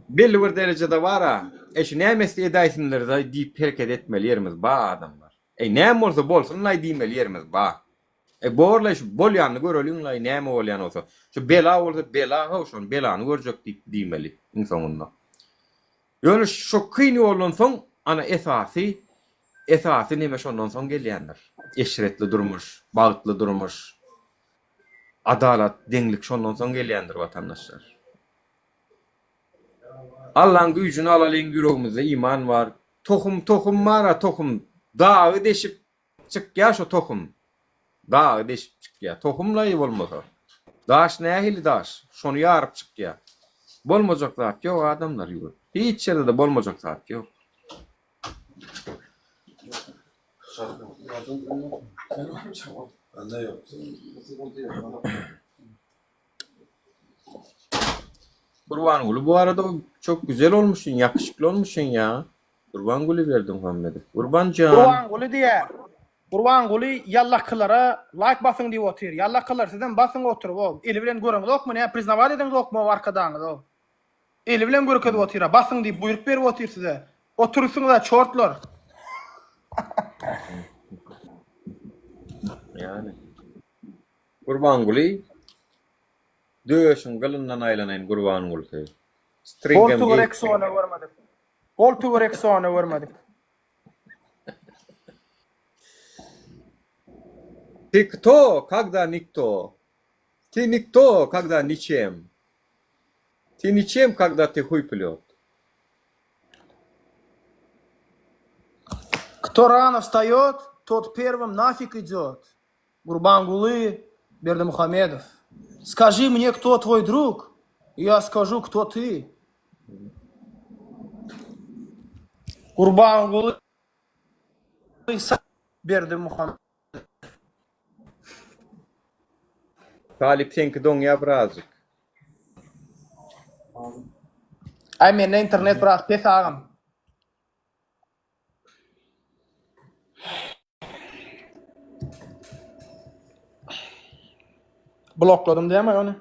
belli bir derejede bara e şu näme etse edäýsinler diýip hereket etmeli ýerimiz bar adamlar. Eý näme bolsa bolsunlaý diýmeli ýerimiz bar. E borlaý şu bolýanyny göreliňlaý näme bolýan bolsa. Şu bela bolsa bela how şony belany görjek diýip diýmeli iň soňunda. Ýöne şu kyn ýoldan soň ana esasy esasy neme şondan soň gelýändir. Eşretli durmuş, bagtly durmuş, adalat, deňlik şondan soň gelýändir watandaşlar. Allaň güýjüni alalyň ýüregimizde iman bar. Tohum tohum bara tohum dagy deşip Çykýar şo tohum. Dagy deşip çykýar. Tohum-laý bolmasa. Daş nähili daş? Şony ýaryp çykýar. Bolmajak zat ýok adamlar ýurt. Hiç ýerde-de bolmajak zat ýok. Gurbanguly bu arada çok güzel olmuşsun, yakışıklı olmuşsun ya. Gurbanguly Berdimuhamedow. Gurbanjan.
Gurbanguly diýýär. Gurbanguly ýallakylara laýk basyň diýip otyr. Ýallakylar sizem basyň oturyp o. Eli bilen göreňizokmy näme priznawat edeňizokmy o arkadaňyzy o. Eli bilen görkezip otyra basyň diýip buýruk berip otyr size. Oturypsyňyza çortlar.
Ýani. Gurbanguly döşüň gylyndan aýlanaýyn Gurbangulsy.
Stringem Goltugy Rexona görmedik. Goltugy Rexona görmedik.
Ty kto, kagda nikto? Ty nikto, kagda niçem? Ty niçem, kagda ty huý plýot?
Kto rano wstaýot, tot perwym nafig idýot. Gurbanguly Berdimuhamedow, Skaži mne kto tvoý drug, i ja skažu kto ty. Gurbanguly Berdimuhamedow.
Talyp seňki doňýa birazjyk.
Aý mende internet biraz pes agam. Blokladym diýme ony.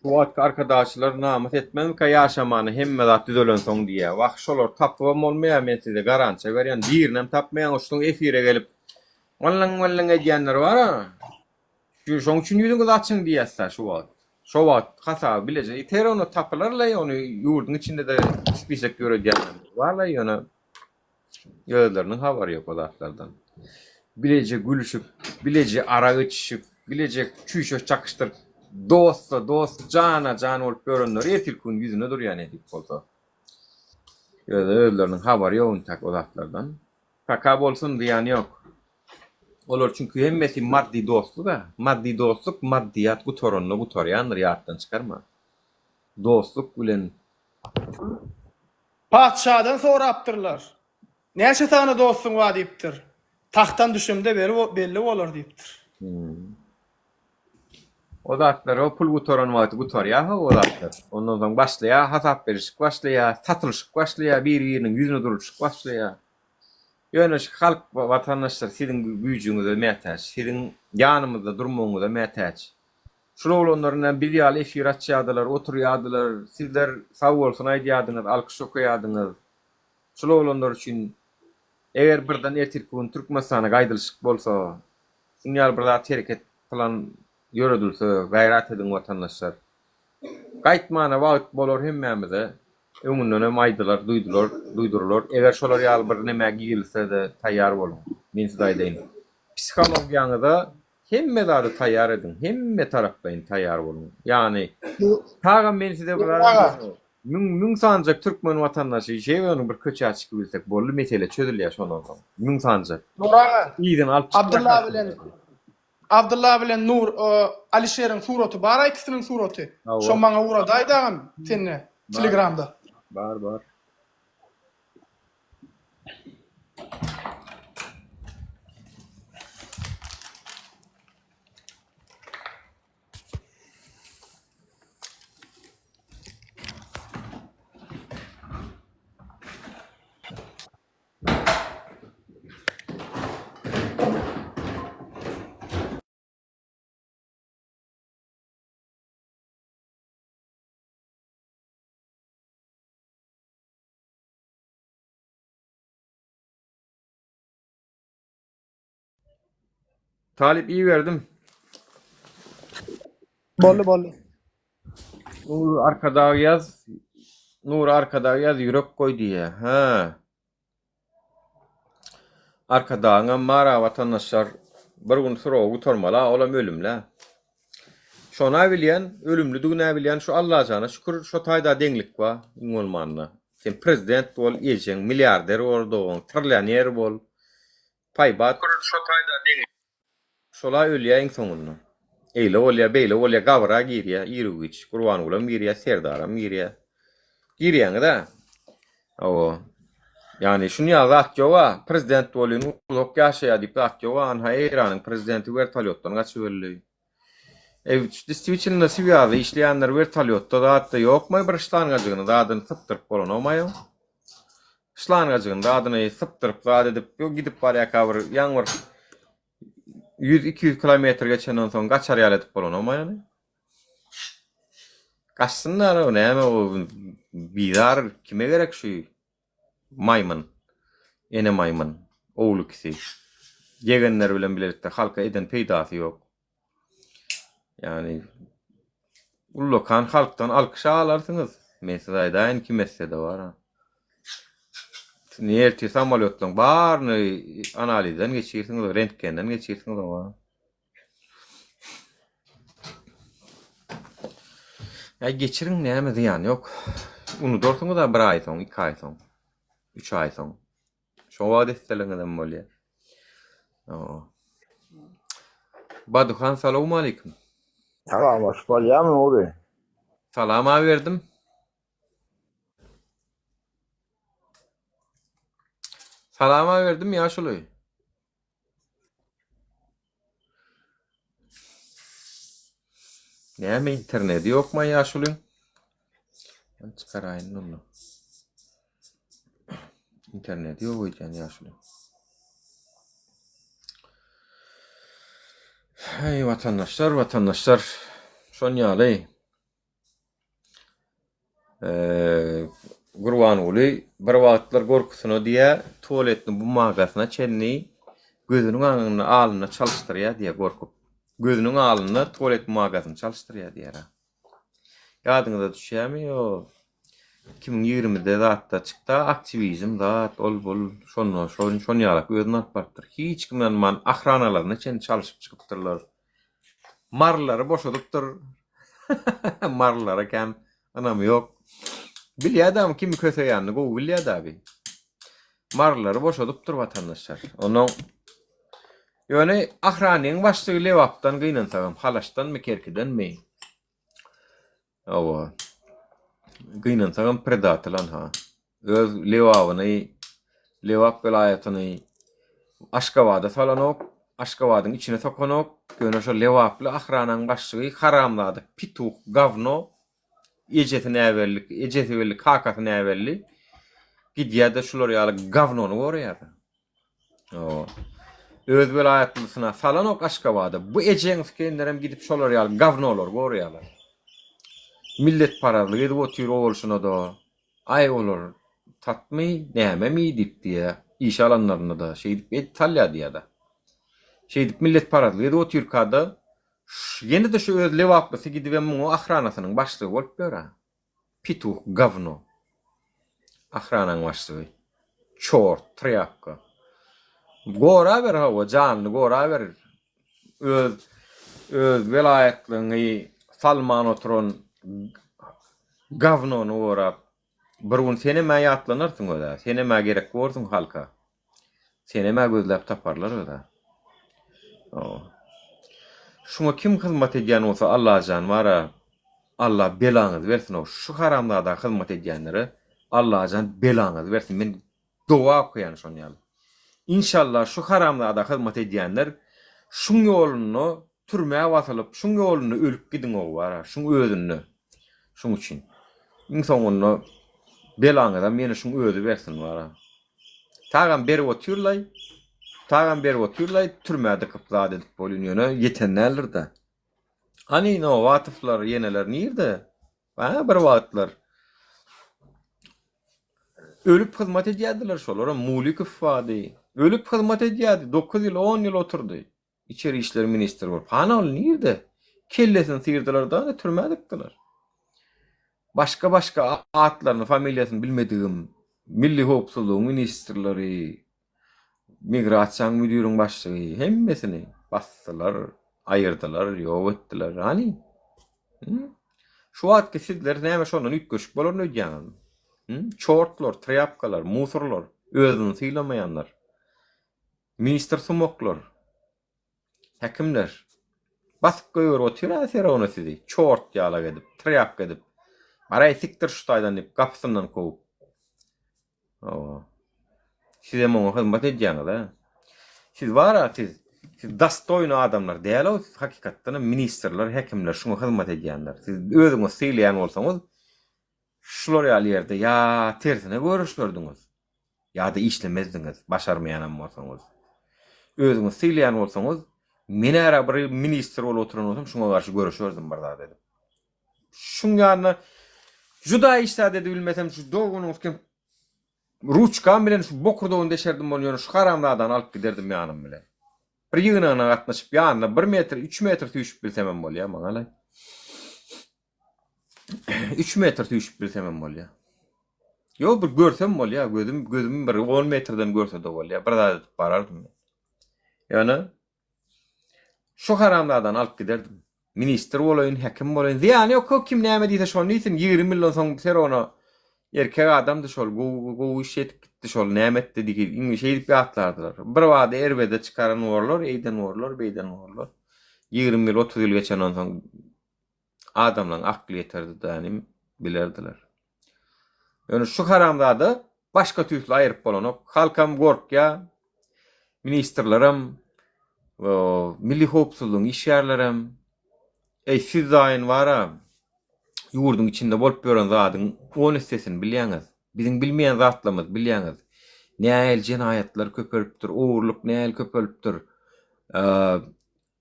Şu wagtky arkadaşlar namys etmezmika ýaşamany hemme zat düzelensoň diýýä. Wah şolary tapybam bolmaýa men size garantiýa berýän birinem tapmaýaňyz şuň efire gelip wyllyň wyllyň edýänler bara. Şu şoň üçin ýüzüňizi açyň diýýäs-dä şu wagt. Şo wagt hasaby bileje iter ony tapylar-laý ony ýurduň içinde-de spisek ýöredýänler bar-laý ýöne özleriniň habary ýok o zatlardan. Bileje gülüşip, bileje arak içişip, bileje çüýşe çakyşdyryp dosta dost, jana jan bolup ýörenleri ertirki gün ýüzüne durýar nesip bolsa. Ýöne özleriniň habary ýok intäk o zatlardan. Kaka bolsun zyýany ýok. Olar çünki hemmesi maddy dostluk-a. Maddy dostluk maddyýat gutaranda gutarýandyr ýatdan çykarma. Dostluk bilen.
Patyşadan sorapdyrlar. Näçe sany dostuň bar diýipdir. Tagtdan düşemde belli bolar diýipdir.
O zatlar o pul gutaran wagty gutarýar how o zatlar. Ondan soň başlaýar hasap berişik başlaýar, satylyşyk başlaýar, bir-biriniň ýüzüne durulyşyk başlaýar. Ýöne şu halk watandaşlar siziň güýjüňize mätäç, siziň ýanymyzda durmagyňyza mätäç. Şul oglanlar ine biz ýaly efir açýardylar, oturýardylar, sizler sag bolsun aýdýardyňyz, alkyş okaýardyňyz. Şul oglanlar üçin eger birden ertirki gün Türkmenistana gaýdylyşyk bolsa, Şunuň ýaly bir zat hereket plan ýöredilse gaýrat ediň watandaşlar. Gaýtmana wagt bolar hemmämize. Öňündenem aýdylar, duýdular, duýdurylar. Eger şolar ýaly bir nämä girilse-de taýýar boluň. Men size aýdaýyn. Psihologiýaňyza hemme zady taýýar ediň. Hemme taraplaýyn taýýar boluň. Ýagny tagam men size bir zat aýdaýyn. Müň, müň sanjak türkmen watandaşy şeýbeni bir köçä çykyp bilsek boldy, mesele çözülýär şondan soň. Müň sanjak.
Nur aga,
Yzyny alyp çykýar
Abdylla bilen Abdylla bilen Nur Alişeriň suraty bar-a ikisiniň suraty.
Hawa.
Şo maňa ugradaýda agam sende telegramda.
Bar, bar. Talyp iberdim.
Boldy boldy.
Nury Arkadag ýaz. Nury Arkadag ýaz ýürek goý diýýär. Hä. Arkadagyňam bar-a watandaşlar. Bir gün suragy gutarmaly-a, olam ölümlä. Şona bilýän, ölümlidigin-ä bilýän, şu Allajana şükür, şo taýda deňlik bar, iň bolmanda. Sen prezident bol, ejeň milliarder bol, dogaň trillioner bol. Paýbat. Şo taýda deň. Şola ölýä iň soňunda. Eýle bolýa, beýle bolýa, gabra girýä, iru-giç. Gurbangulam girýä, Serdaram girýä. Girýäňiz-ä. Hawa. Ýagny şuny ýaly zat ýog-a. Prezident bolýan uzak ýaşaýa diýip zat ýog-a. Anha Eýranyň prezidenti wertolýotdan gaçyp öldi. Eý, distwiçinda swýazda işleýänler wertolýotda zatda ýokmaý bir şlangajygyny zadyny sypdyryp bolanokmaý. Şlangajygyny zadyny sypdyryp zat edip ýok gidip barýarka bir ýaňy bir 100-200 kilometr geçenden soň gaçar ýaly edip bolanokmaý ony. Gaçsynlar o näme o bizar kime gerek şu Maýmyn. Ene maýmyn. Ogul ikisi. Ýegenleri bilen bilelikde halka eden peýdasy ýok. Ýagny ullakan halkdan alkyş alarsyňyz. Men size aýdaýyn kim etse-de bar. Siz ertir samolýotlaryň baryny analizden geçirsiňiz, rentgenden geçirsiňiz oňa. Äý geçiriň näme zyýany ýok. Unudarsyňyz-a bir aý soň, iki aý soň, üç aý soň. Şo wagt etseleňizem bolýar. Oo. Baduhan salowmaleýkim.
Salam hoş bolýamy Nury?
Salam aberdim. Salama berdim ýaşuly. Näme interneti ýokma ýaşulyň? Ben çykaraýyn onda. Interneti ýok öýdýän ýaşuly. Hey watandaşlar, watandaşlar. Şon ýaly. Gurbanguly bir wagtlar gorkusyna diýýär, tualetni bumagasyna çenli gözüniň aňynda alynda çalyşdyrýar diýýär gorkup. Gözüniň alynda tualet bumagasyny çalyşdyrýar diýýär. Ýadyňyza düşýärmi ýo 2020-de zatda çykda aktiwizm zat ol bul şonda şon şon ýalak özüni alyp barypdyr. Hiç kim ynanman ahranalaryna çenli çalyşyp çykypdyrlar. Marylary boşadypdyr. Marylara kän ynamy ýok. Bilýär adam kimi köseýänini gowy bilýär abi. Marylary boşadypdyr watandaşlar. Onuň ýöne ahranyň başlygy Lebapdan gynansagam Halaşdanmy Kerkidenmi? Hawa. Gynansagam predatel anha. Öz Lebabyny, Lebap welaýatyny Aşgabada salanok, Aşgabadyň içine sokanok. Ýöne şo lebaply ahranaň başlygy haramzada pituh, gawno, ejesi näbelli, ejesi belli, kakasy näbelli. Gidýär-de şular ýaly gawnony goraýar. Hawa. Öz welaýatlysyna salanok Aşgabada. Bu ejeň sikenlerem gidip şolar ýaly gawnolary goraýarlar. Milletparazlyk edip otyr obolşyna-da. Aý olar tatmy nämemi diýip diýýä. Işe alanlarynda-da şeýdip edip salýar diýýä-de. Şeýdip milletparazlyk edip otyrka-da ýene-de şu öz lebaplysy gidibem muňa ahranasynyň başlygy bolup ýör-ä. Pituh gawno. Ahranaň başlygy. Çort, trýapka. Goraber hawa, janyny goraber. Öz öz welaýatlygyňy salman oturan gawnony gorap. Bir gün senem-ä ýatlanarsyň öz-ä. Senem-ä gerek borsuň halka. Senem-ä gözläp taparlar öz-ä. Hawa. Şuňa kim hyzmat edýän bolsa Allajan bar-a, Alla belaňyzy bersin-ow. Şu haramzada hyzmat edýänlere Allajan belaňyzy bersin. Men doga okaýan şon ýaly. Inşallah şu haramzada hyzmat edýänler şuň ýolunda türmä basylyp, şuň ýolunda ölüp gidiň-ow bar-a, şuň özünde. Şuň üçin. Iň soňunda belaňyzam ýene şuň özi bersin bar-a. Tagam berip otyrlaý, tagam berip otyrlaý, türmä dykyp zat edip bolýun ýöne ýeten däldir-dä. Hany Nobatowlar ýeneler nirde? Hä bir wagtlar ölüp hyzmat edýärdiler şolaram Mulikow bardy. Ölüp hyzmat edýärdi, 9 ýyl, 10 ýyl oturdy. Içeri işler ministri bolup. Hany ol nirde? Kellesini syrdylar-da, türmä dykdylar. Başga-başga atlaryny, familiýasyny bilmedigim Milli howpsuzlygyň ministrleri, migrasiýanyň müdiriň başlygy hemmesini basdylar, aýyrdylar, ýok etdiler. Hany? Şu wagtky sizler näme şondan üýtgeşik bolaryn öýdýäňizmi? Çortlar, trýapkalar, musorlar, özüni sylamaýanlar. Ministr sumaklar. Häkimler. Basyp goýberip otyr-a Ferowna sizi, çort ýalak edip, trýapka edip. Baraý sikdir şu taýdan diýip, gapysyndan kowup. Hawa. Sizem oňa hyzmat edýäňiz-ä. Siz bar-a, siz, siz dostoýny adamlar däl-ow, siz hakykatdanam ministrler, häkimler şuňa hyzmat edýänler. Siz özüňizi sylaýan bolsaňyz, Şular ýaly ýerde ýa tersine göreşerdiňiz, ýa-da işlemezdiňiz, başarmaýanam bolsaňyz. Özüňizi sylaýan bolsaňyz, men ära bir ministr bolup oturan bolsam şuňa garşy göreşerdim bir zat edip. Şuň ýanyna juda hiç zat edibilmesem şu doganyňyz kim ruçkam bilen şu bokurdagyny deşerdim bolýan ýöne şu haramzadany alyp giderdim ýanym bilen. Bir ýygnagyna gatnaşyp ýanyna bir metr, üç metr süýşüp bilsemem bolýar maňa-laý. 3 metr süýşüp bilsemem bolýar. Ýok, bir görsem bolýar, gözüm gözüm bir 10 metrden görse-de bolýar. Bir zat edip barardym men. Ýöne şu haramzadany alyp giderdim. Ministr bolaýyn, häkim bolaýyn, zyýany ýok, kim näme diýse şony diýsin. 20 ýyldan soň Serona erkek adamdy şol, gowy gowy iş edip gitdi şol, näme etdi diýip, iň şeýdip ýatlardylar. Bir bada erbede çykaran borlar, eýden borlar, beýden borlar. 20 ýyl, 30 ýyl geçenden soň Adamlaň akly ýeterdi dänim bilerdiler. Ýöne şu haramzada. Başga tüýsli aýyryp bolanok. Halkam gorkýa. Ministrlerem, milli howpsuzlygyň işgärlerem. Eý siz daýyn bara ýurduň içinde bolup ýören zadyň on essesini bilýäňiz. Biziň bilmeýän zatlarymyzy bilýäňiz. Nähili jenaýatlar köpelipdir, ogurlyk nähili köpelipdir.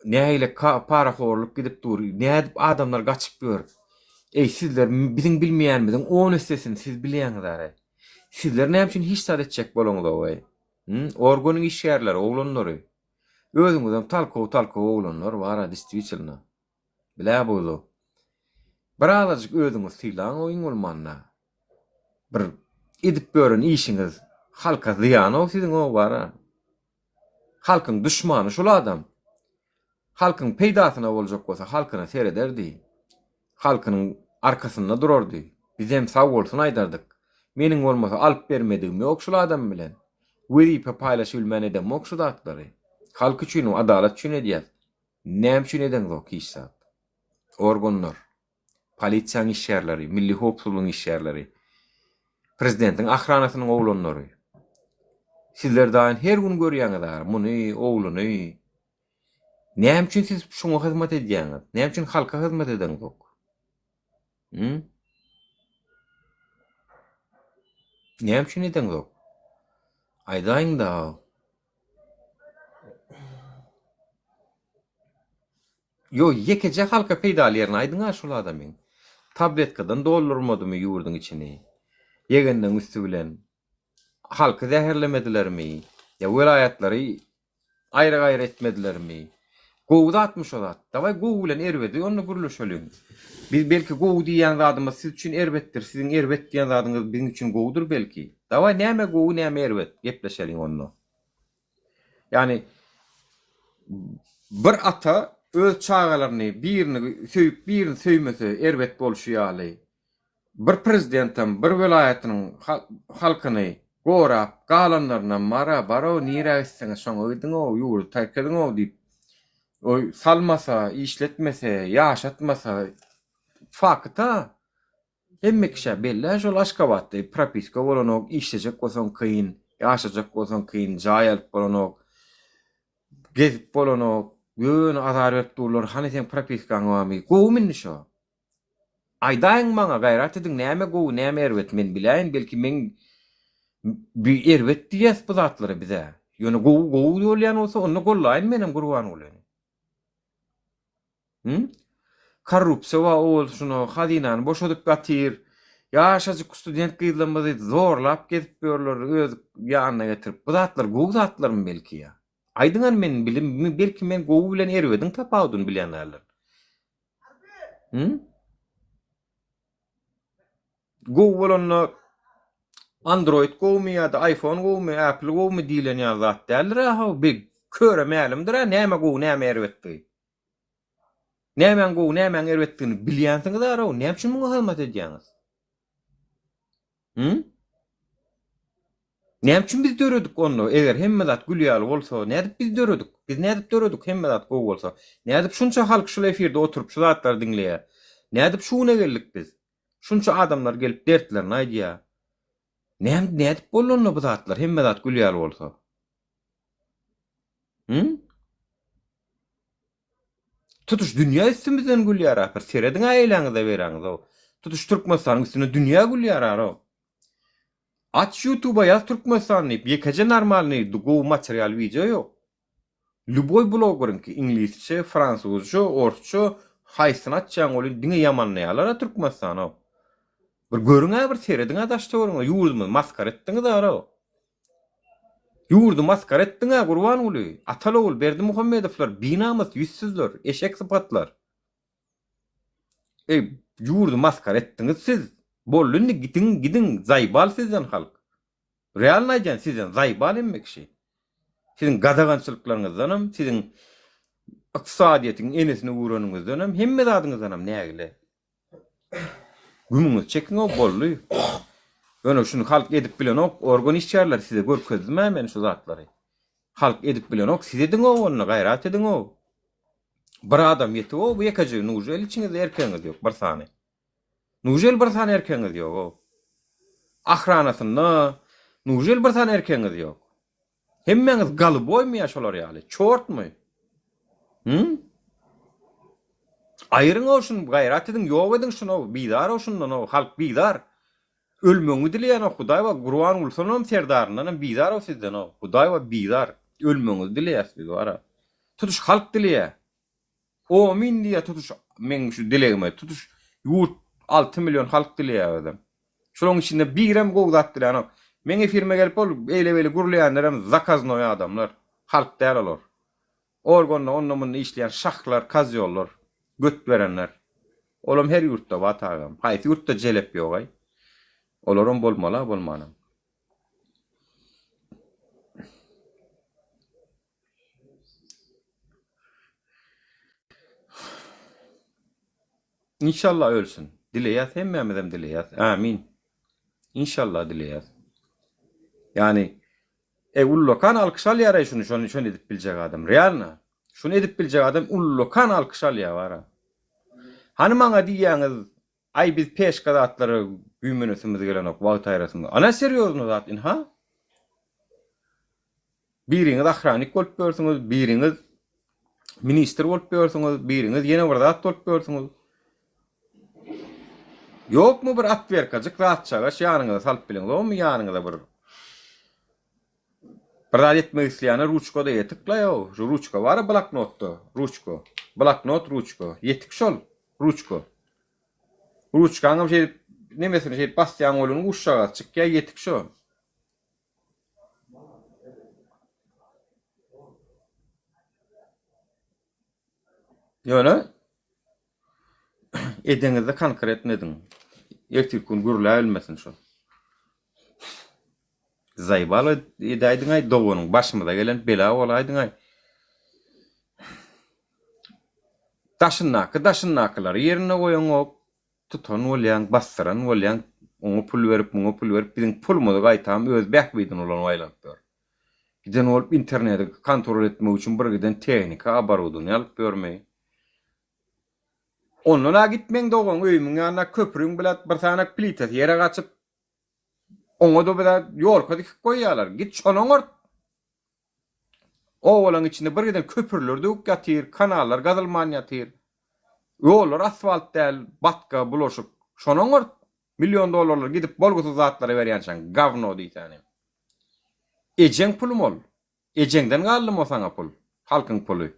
Nähili parahorluk gidip dur, nädip adamlar gaçyp ýör. Eý sizler biziň bilmeýänimiziň on essesini siz bilýäňiz araý. Sizler näme üçin hiç zat etjek bolaňyzok eý. Hü, organyň işgärleri, oglanlary. Özüňizem talkow talkow oglanlar bara distwitelno. Bilä buzu. Bir azajyk özüňizi sylaň-ow iň bolmanda. Bir edip ýören işiňiz halka zyýan-ow siziň-ow bara. Halkyň duşmany şul adam. Halkyň peýdasyna boljak bolsa halkyna serederdi. Halkynyň arkasynda durardy. Bizem sag bolsun aýdardyk. Meniň bolmasa alyp bermedigim ýok şul adam bilen. Wezipe paýlaşybilmän edemok şu zatlary. Halk üçin adalat üçin edýäs. Näme üçin edeňzok hiç zat. Organlar. Polisiýanyň işgärleri, milli howpsuzlygyň işgärleri. Prezidentiň ahranasynyň oglanlary. Sizler daýyn her gün görýäňiz a muny, ogluny. Näme üçin siz şuňa hyzmat edýäňiz? Näme üçin halka hyzmat edeňzok? Hı? Näme üçin edeňzok? Aýdaýyň-da. Ýo, ýekeje halka peýdaly ýerini aýdyň-a şul adamyň. Tabletkadan doldurmadymy ýurduň içini? Ýegenleň üsti bilen. Halky zäherlemedilermi? Ýa welaýatlary Aýry-gaýry etmedilermi? Gowy zatmy şo zat? Dawaý gowy bilen erbedi onda gürleşeliň. Biz belki gowy diýýän zadymyz siz üçin erbetdir, siziň erbet diýen zadyňyz biziň üçin gowudyr belki. Dawaý näme gowy näme erbet gepleşeliň onda. Ýagny bir ata öz çagalaryny birini söýüp birini söýmese erbet bolşy ýaly Bir prezidentem bir welaýatynyň halkyny gorap galanlarynam bara barow nirä gitseňiz şoňa gidiňow ýurdy terk ediňow diýip oý salmasa işletmese ýaşatmasa fakta hemme kişä bellä şol Aşgabatda propiska bolanok işlejek bolsaň kyn ýaşajak bolsaň kyn jaý alyp bolanok gezip bolanok ýöne azar berip durlar hany seň propiskaň barmy gowumy indi şo. Aýdaýyň maňa gaýrat ediň näme gowy näme erbet men biläýin belki meň bi erbet diýýäs bu zatlara bizä ýöne gowy gowy bolýan bolsa onda gollaýyn menem Gurbangulyny. Hü? Korrupsiýa bar owal şuna hazynany boşadyp ýatyr. Ýaşajyk student gyzlarymyzy zorlap gezip ýörler öz ýanyna getirip. Bu zatlar gowy zatlarmy belki ýa? Aýdyň hany men bilim belki men gowy bilen erbediň tapawudyny bilýän däldir. Hı? Gowy bolanda Android gowumy ýa-da iPhone gowumy, Apple gowumy diýlen ýaly zat däldir-ä how, bi köre mälimdir-ä näme gowy, näme erbetdigi. Nämäň gowy, nämäň erbetdigini bilýänsiňiz-ä how, näme üçin muňa hyzmat edýäňiz? Hı? Näme üçin biz döredik onda? Eger hemme zat gül ýaly bolsa, nädip biz döredik? Biz nädip döredik hemme zat gowy bolsa? Nädip şunça halk şul efirde oturyp şu zatlary diňleýär? Nädip şu güne geldik biz? Şunça adamlar gelip dertlerini aýdýar. Näme nädip boldy onda bu zatlar hemme zat gül ýaly bolsa? Hı? Tutuş dünýä üstümizden gülýär ahyr. Serediň-ä eýläňize beýläňize. Tutuş Türkmenistanyň üstüne dünýä gülýär ara. Aç ýutuba ýaz Türkmenistan diýip ýekeje normalnyý gowy material wideo ýok. Lýuboý blogeriňki iňlisçe, fransuzça, orsça haýsyny açýaň welin diňe ýamanlaýarlar-a Türkmenistany. Bir görüň-ä bir serediň-ä daş töweregiňize ýurdumyzy masgara etdiňiz ara. Ýurdy masgara etdiň-ä Gurbanguly, Ataly ogul Berdimuhamedowlar binamys ýüzsüzler, eşek sypatlar. Eý ýurdy masgara etdiňiz siz. Boldy indi gidiň gidiň zaýbal sizden halk. Realny aýdýan sizden zaýbal hemme kişi. Siziň gadagançylyklaryňyzdanam siziň ykdysadyýetiň enesini öwreniňizdenem hemme zadyňyzdanam nägile. Gümüňizi çekiňow boldy. Ýöne şuny halk edip bilenok organ işgärleri size görkezdimä men şu zatlary. Halk edip bilenok siz ediňow onda gaýrat ediňow. Bir adam ýetip-ow bu ýekeje nužel içiňizde erkegiňiz ýok bir sany. Nužel bir sany erkegiňiz ýog-ow. Ahranasynda. Nujel bir sany erkegiňiz ýok? Hemmäňiz galuboýmy ýa şolar ýaly? Çortmy? Hü? Aýryň-ow şuny, gaýrat ediň, ýok ediň şuny-ow, bizar-ow şundan-ow, halk bizar. Ölmegiňi dileýän-ow, Hudaý bar, Gurbangulysanam, Serdaryndanam bizar-ow sizden-ow. Hudaý bar, bizar. Ölmegiňizi dileýäs biz bar-a. Tutuş halk dileýär. Omyn diýýär tutuş meň şu dilegime tutuş ýurt 6 million halk dileýär özem. Şolaryň içinde birem gowy zat dilänok. Meň efirime gelip ol eýle-beýle gürleýänlerem zakaznoý adamlar. Halk däl olar. Organda onda-munda işleýän şahlar, kozýollar, göt berenler. Olam her ýurtda bar tagam. Haýsy ýurtda jelep ýogaý. Olaram bolmaly-a bolmanam. Inşallah ölsün. Dileýäs hemmämizem dileýäs. Amin. Inşallah dileýäs. Ýani e ullakan alkyş alýar-aý şuny şony şony edip biljek adam. Realno. Şuny edip biljek adam ullakan alkyş alýar bara. Hany maňa diýýäňiz aý biz peşka zatlara güýmenesimiz gelenok wagt aýrasymyz. Ana serýozny zat inha. Biriňiz ahranik bolup ýörsüňiz, biriňiz ministr bolup ýörsüňiz, biriňiz ýene bir zat bolup ýörsüňiz. Ýokmy bir atwerkajyk zatjagaş ýanyňyza salyp bileňzokmy ýanyňyza bir bir zat etmek isleýäne ruçka-da ýetik-laý-ow. Şu ruçka bar-a bloknotda, ruçka. Bloknot, ruçka. Ýetik şol, ruçka. Ruçkaňam şeýdip nemesini şeýdip basýaň welin uçjagaz çykýar, ýetik şo. Ýöne edeňizde konkretno ediň. Ertirki gün gürläbilmesin şo. Zaýbal edäýdiňaý doganyň başymyza gelen bela bolaýdyňaý. Daşyndaky daşyndakylary ýerinde goýaňok. Tutan bolýaň, basdyran bolýaň, oňa pul berip, muňa pul berip, biziň pulumyzy gaýtam öz bähbidine ulanyp aýlanyp ýör. Giden bolup interneti kontrol etmek üçin bir giden tehnika, oborudowaniýa alyp ýörmi? Ondan-a git meň dogan öýümiň ýanynda köprüň bilet bir sany plitasy ýere gaçyp, oňa-da bir zat ýolka dikip goýýarlar. Git şony oňart. Obalaryň içinde bir giden köprüler döwük ýatyr, kanallar gazylman ýatyr. Ýollar asfalt däl, batga, bulaşyk. Şony oňart. Million dollarlar gidip bolgusyz zatlara berýänçäň, gawno diýsäni. Ejeň pulumy ol? Ejeňden galdymy o saňa pul? Halkyň puly.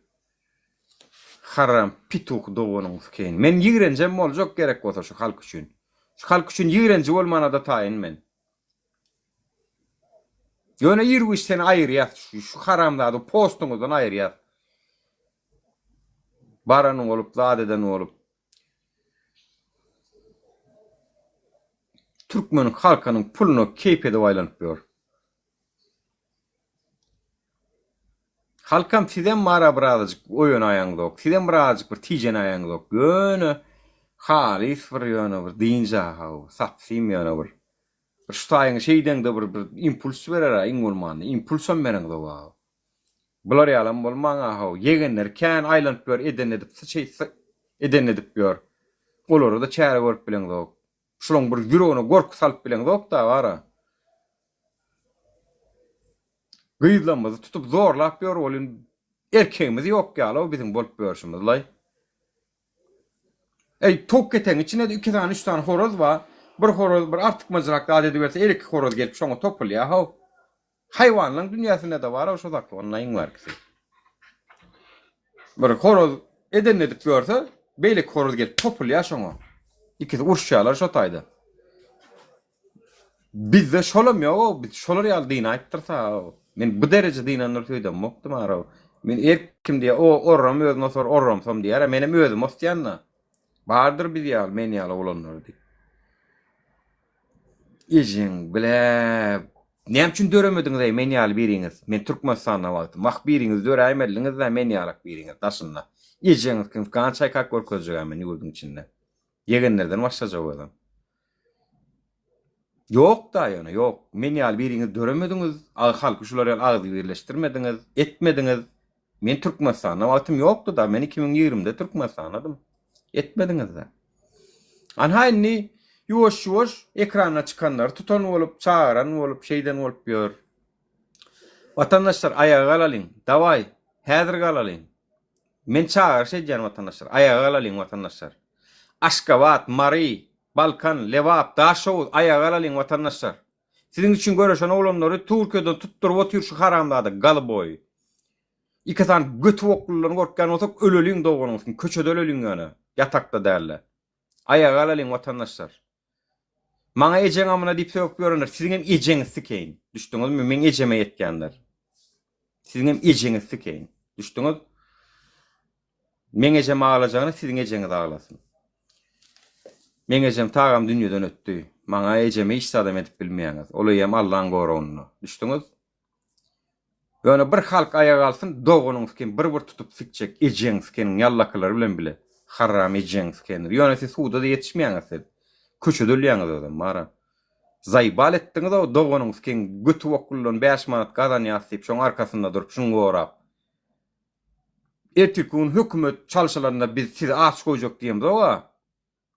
Haram pituh doganyň skeýin. Men ýigrenjem boljak gerek bolsa şu halk üçin. Şu halk üçin ýigrenji bolmanada taýyn men. Ýöne ir-güýç seni aýyrýas, şu haramzada postuňyzdan aýyrýas. Baran bolup, zat eden bolup. Türkmen halkynyň puluna keýp edip aýlanyp ýör. Halkam sizem bara birazajyk oýanaýaňzok, sizem birazajyk bir tijenäýeňzok. Ýöne halys bir ýöne bir dynja-haw, sapsym ýöne bir. Bir şu taýyňy şeýdeňde bir bir impuls berer-ä iň bolmanda, impulsam bereňzok-a. Bular ýalam bolmaň-a-how, ýegenleri kän aýlanyp ýör, edenini edip syçy edenini edip ýör. Olara-da çäre görüp bileňzok. Şulaň bir ýüregine gorky salyp bileňzok-da bara. Gyzlarymyzy tutup zorlap ýör welin erkegimiz ýok ýaly-ow biziň bolup ýörşümiz-laý. Eý, towuk ketegiň içinde-de iki sany, üç sany horaz bar. Bir horaz bir artykmajrak zat ediberse, eleki horaz gelip şoňa topulýar-how. Haýwanlaryň dünýäsinde-de bar-ow şo zatlar, onda iň bärkisi. Bir horaz edenini edip ýörse, beýleki horaz gelip topulýar şoňa. Ikisi uruşýarlar şo taýda. Bizde şolam ýog-ow, biz şolar ýaly dynaýypdyrys-a. Men bu dereje dynandyr öýdemokdym ara. Men erk kim diýýär, o orram özüni osar, orramsam diýýär-ä, menem özüm osýan-da. Bardyr biz ýaly, men ýaly oglanlar diýip. Ejeň bile näme üçin döremediňiz-eý men ýaly biriňiz? Men Türkmenistanda wagtym. Wah biriňiz döräýmediňiz-dä men ýalak biriňiz daşynda. Ejeňiz kim gan çaýkap görkezjeg-ä men ýurduň içinde. Ýegenlerden başlajak özem. Ýok-da ýöne, ýok. Men ýaly biriňiz döremediňiz, halky şular ýaly agzybirleşdirmediňiz, etmediňiz. Men Türkmenistanda wagtym ýokdy-da, men 2020-de Türkmenistandadym. Etmediňiz-dä. Anha indi. Ýuwaş-ýuwaş ekrana çykanlary tutan bolup, çagyran bolup, şeýden bolup ýör. Watandaşlar aýaga galalyň. Dawaý, häzir galalyň. Men çagyryş edýän watandaşlar, aýaga galalyň watandaşlar. Aşgabat, Mary, Balkan, Lebap, Daşoguz aýaga galalyň watandaşlar. Siziň üçin göreşen oglanlary Türkiýeden tutduryp otyr şu haramzada galyboýy. Iki sany göti bokludan gorkýan bolsak öleliň doganyň üstüne köçede öleliň ýöne ýatakda dälde. Aýaga galalyň watandaşlar. Maňa ejeň amyna diýip sögüp ýörenler siziňem ejeňiz sikeýin. Düşdüňizmi meň ejeme ýetýänler. Siziňem ejeňiz sikeýin. Düşdüňiz? Meň ejem aglajagyna siziň ejeňiz aglasyn. Meň ejem tagam dünýeden ötdi. Maňa ejeme hiç zadam edip bilmeýäňiz. Ol eýýäm Allaň goragynda. Düşdüňiz? Ýöne bir halk aýaga galsyn, doganyň sikin bir bir tutup sikjek ejeň sikeniň ýallakylary bilen bile. Harram ejeň sikendir. Ýöne siz suwda-da ýetişmeýäňiz siz. Köçede ölýäňiz özem bara. Zaýbal etdiňiz-ow doganyň sikin göti bokludan bäş manat gazanýas diýip şoň arkasynda durup şuny gorap. Ertirki gün hökümet çalşylanda biz sizi aç goýjak diýemzog-a.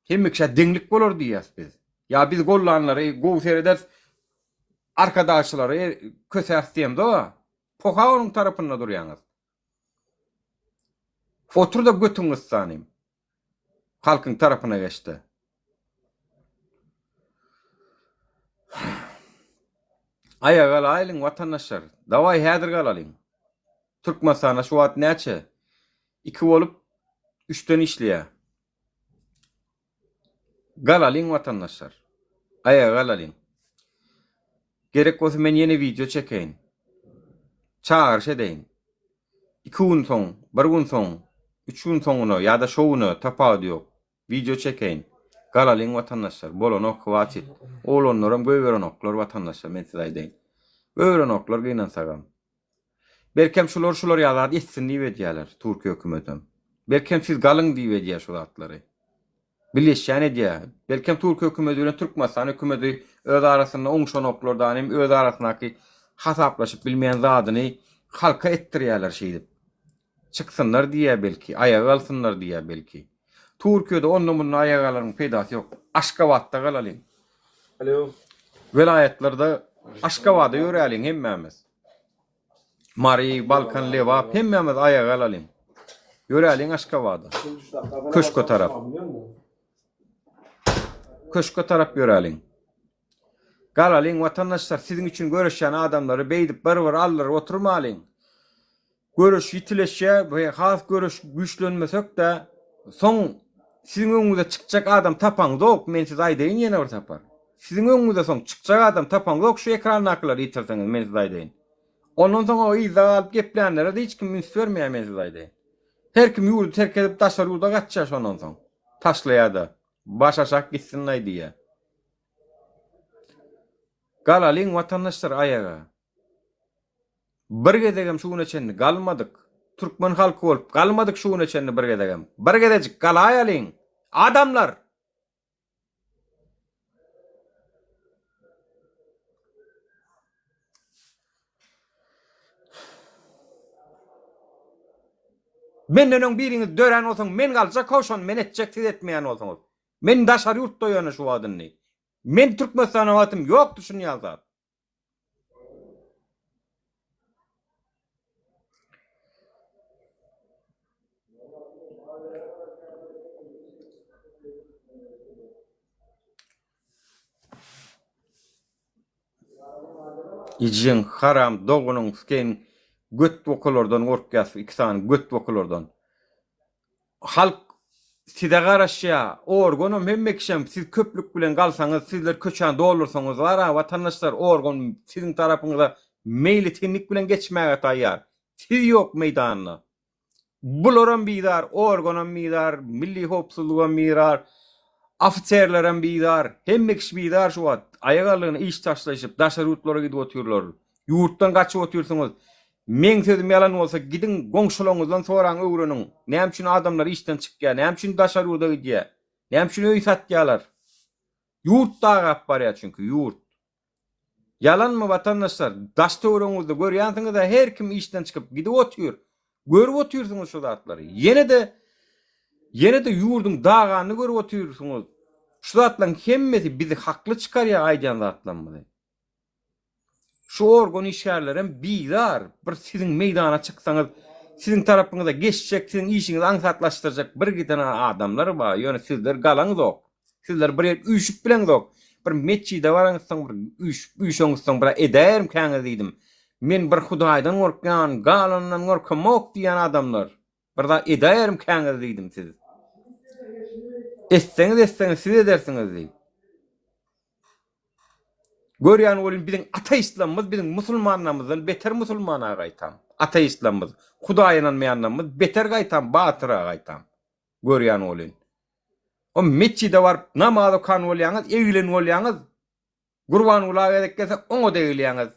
Hemme kişä deňlik bolar diýýäs biz. Ýa biz gollanlary gowy serederis, arkadagçylary kösäris diýemzog-a. Poha onuň tarapynda durýaňyz. Otur-da götüňi gyssanym. Halkyň tarapyna geçde. Aýaga galaýlyň watandaşlar. Dawaý häzir galalyň. Türkmenistanda şu wagt näçe? Iki bolup üçden işleýär. Galalyň watandaşlar. Aýaga galalyň. Gerek bolsa men ýene wideo çekeýin. Çagyryş edeýin. Iki gün soň, bir gün soň, üç gün soňuna ýa-da şo güne tapawudy ýok. Wideo çekeýin. Galalyň watandaşlar. Bolanok hwatit. Oglanlaram goýberenoklar watandaşlar men size aýdaýyn. Goýberenoklar gynansagam. Belkem şular şular ýaly zat etsin diýip edýärler Türkiýe hökümetem. Belkem siz galyň diýip edýär şu zatlary. Bilýeşýän edýär. Belkem Türkiýe hökümeti bilen Türkmenistan hökümeti öz arasynda oňşanoklar da hem öz arasyndaky hasaplaşyp bilmeýän zadyny halka etdirýärler şeýdip. Çyksynlar diýýär belki, aýaga galsynlar diýýär belki. Türkiýede onda-munda aýaga galanyň peýdasy ýok. Aşgabatda galalyň.
Alo.
Welaýatlarda Aşgabada ýöräliň hemmämiz. Mary, Balkan, Lebap hemmämiz aýaga galalyň. Ýöräliň Aşgabada. Köşke tarap. Köşke tarap ýöräliň. Galalyň watandaşlar siziň üçin göreşýän adamlary beýdip bir-bir aldyryp oturmalyň. Göreş ýitileşýär we has göreş güýçlenmesek-de soň siziň öňüňize çykjak adam tapaňzok men size aýdaýyn ýene bir sapar. Siziň öňüňize soň çykjak adam tapaňzok şu ekrandakylary ýitirseňiz men size aýdaýyn. Ondan soň o yzda galyp geplänlere-de hiç kim üns bermeýär men size aýdaýyn. Her kim ýurdy terk edip daşary ýurda gaçýar şondan soň. Taşlaýar-da. Baş aşak gitsin-laý diýýär. Galalyň watandaşlar aýaga. Bir gezegem şu güne çenli galmadyk. Türkmen halky bolup galmadyk şu güne çenli bir gezegem. Bir gezejik galaýalyň. Adamlar! Menden öň biriňiz dörän bolsaň men galjak how şony men etjek siz etmeýän bolsaňyz. Men daşary ýurtda ýöne şu wagt indi. Men Türkmenistanda wagtym ýokdy şuny ýaly zat. Ejeň haram doganyň sken göt bokalardan gorkýas iki sany göt bokalardan. Halk size garaşýa organam hemme kişem siz köplük bilen galsaňyz sizler köçäni doldursaňyz bara watandaşlar organ siziň tarapyňyza meýletinlik bilen geçmäge taýýar siz ýok meýdanda bularam bizar organam bizar milli howpsuzlygam bizar ofiserlerem bizar hemme kişi bizar şu wagt aýak aldygyna iş taşlaýşyp daşary ýurtlara gidip otyrlar ýurtdan gaçyp otyrsyňyz Meň sözüm ýalan bolsa gidiň goňşulaňyzdan soraň öwreniň näme üçin adamlar işden çykýar näme üçin daşary ýurda gidýär näme üçin öý satýalar ýurt dagap barýar çünki ýurt ýalanmy watandaşlar daş töweregiňizde görýänsiňizä her kim işden çykyp gidip otyr görüp otyrsyňyz şu zatlary ýenede ýenede ýurduň daganyny görüp otyrsyňyz. Şu zatlaryň hemmesi bizi hakly çykarýar aýdýan zatlarymyzy. Şu organ işgärlerem bizar bir siziň meýdana çyksaňyz siziň tarapyňyza geçjek siziň işiňizi aňsatlaşdyrjak bir giden adamlar bar ýöne sizler galaňzok. Sizler bir ýer üýşüp bileňzok. Bir metjide baraňyzsoň bir üýşüp üýşeňizsoň bir edäýerimkäňiz diýdim. Men bir Hudaýdan gorkýan galanyndan gorkamok diýýän adamlar. Bir zat edäýerimkäňiz diýdim siz. Etseňiz etseňiz siz edersiňiz diýip. Görýän welin biziň ateistlerimiz biziň musulmanlarymyzdan beter musulman a gaýtam. Ateistlerimiz, Hudaýa ynanmaýanlarymyz beter gaýtam batyr a gaýtam. Görýän welin. O metjide baryp namaz okan bolýaňyz, egilen bolýaňyz. Gurbangula gezek gelse oňa-da egilýäňiz.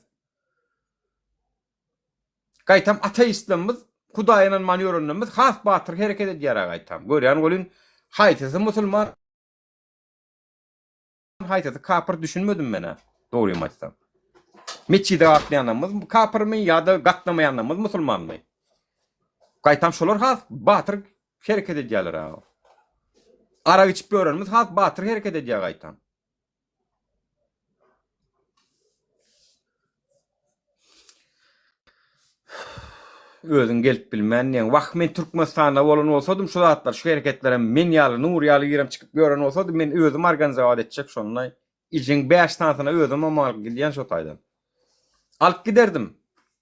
Gaýtam ateistlerimiz, Hudaýa ynanman ýörenlerimiz has batyr hereket edýär-ä gaýtam. Görýän welin haýsysy musulman, haýsysy kapyr düşünmedim men-ä, dogrymy aýtsam. Metjide gatnaýanlarymyz kapyrmy ýa-da gatnamaýanlarymyz musulmanmy? Gaýtam şolar has batyr hereket edýärler-ä. Arak içip ýörenimiz has batyr hereket edýär gaýtam. Özüň gelip bilmän diýeň. Wah men Türkmenistanda bolan bolsadym şu zatlar şu hereketlerem men ýaly Nur ýaly girem çykyp ýören bolsady men özüm organizowat etjek şonda. Ijiň 5 sanysyna özüm alyp gidýän şo taýdan. Alyp giderdim.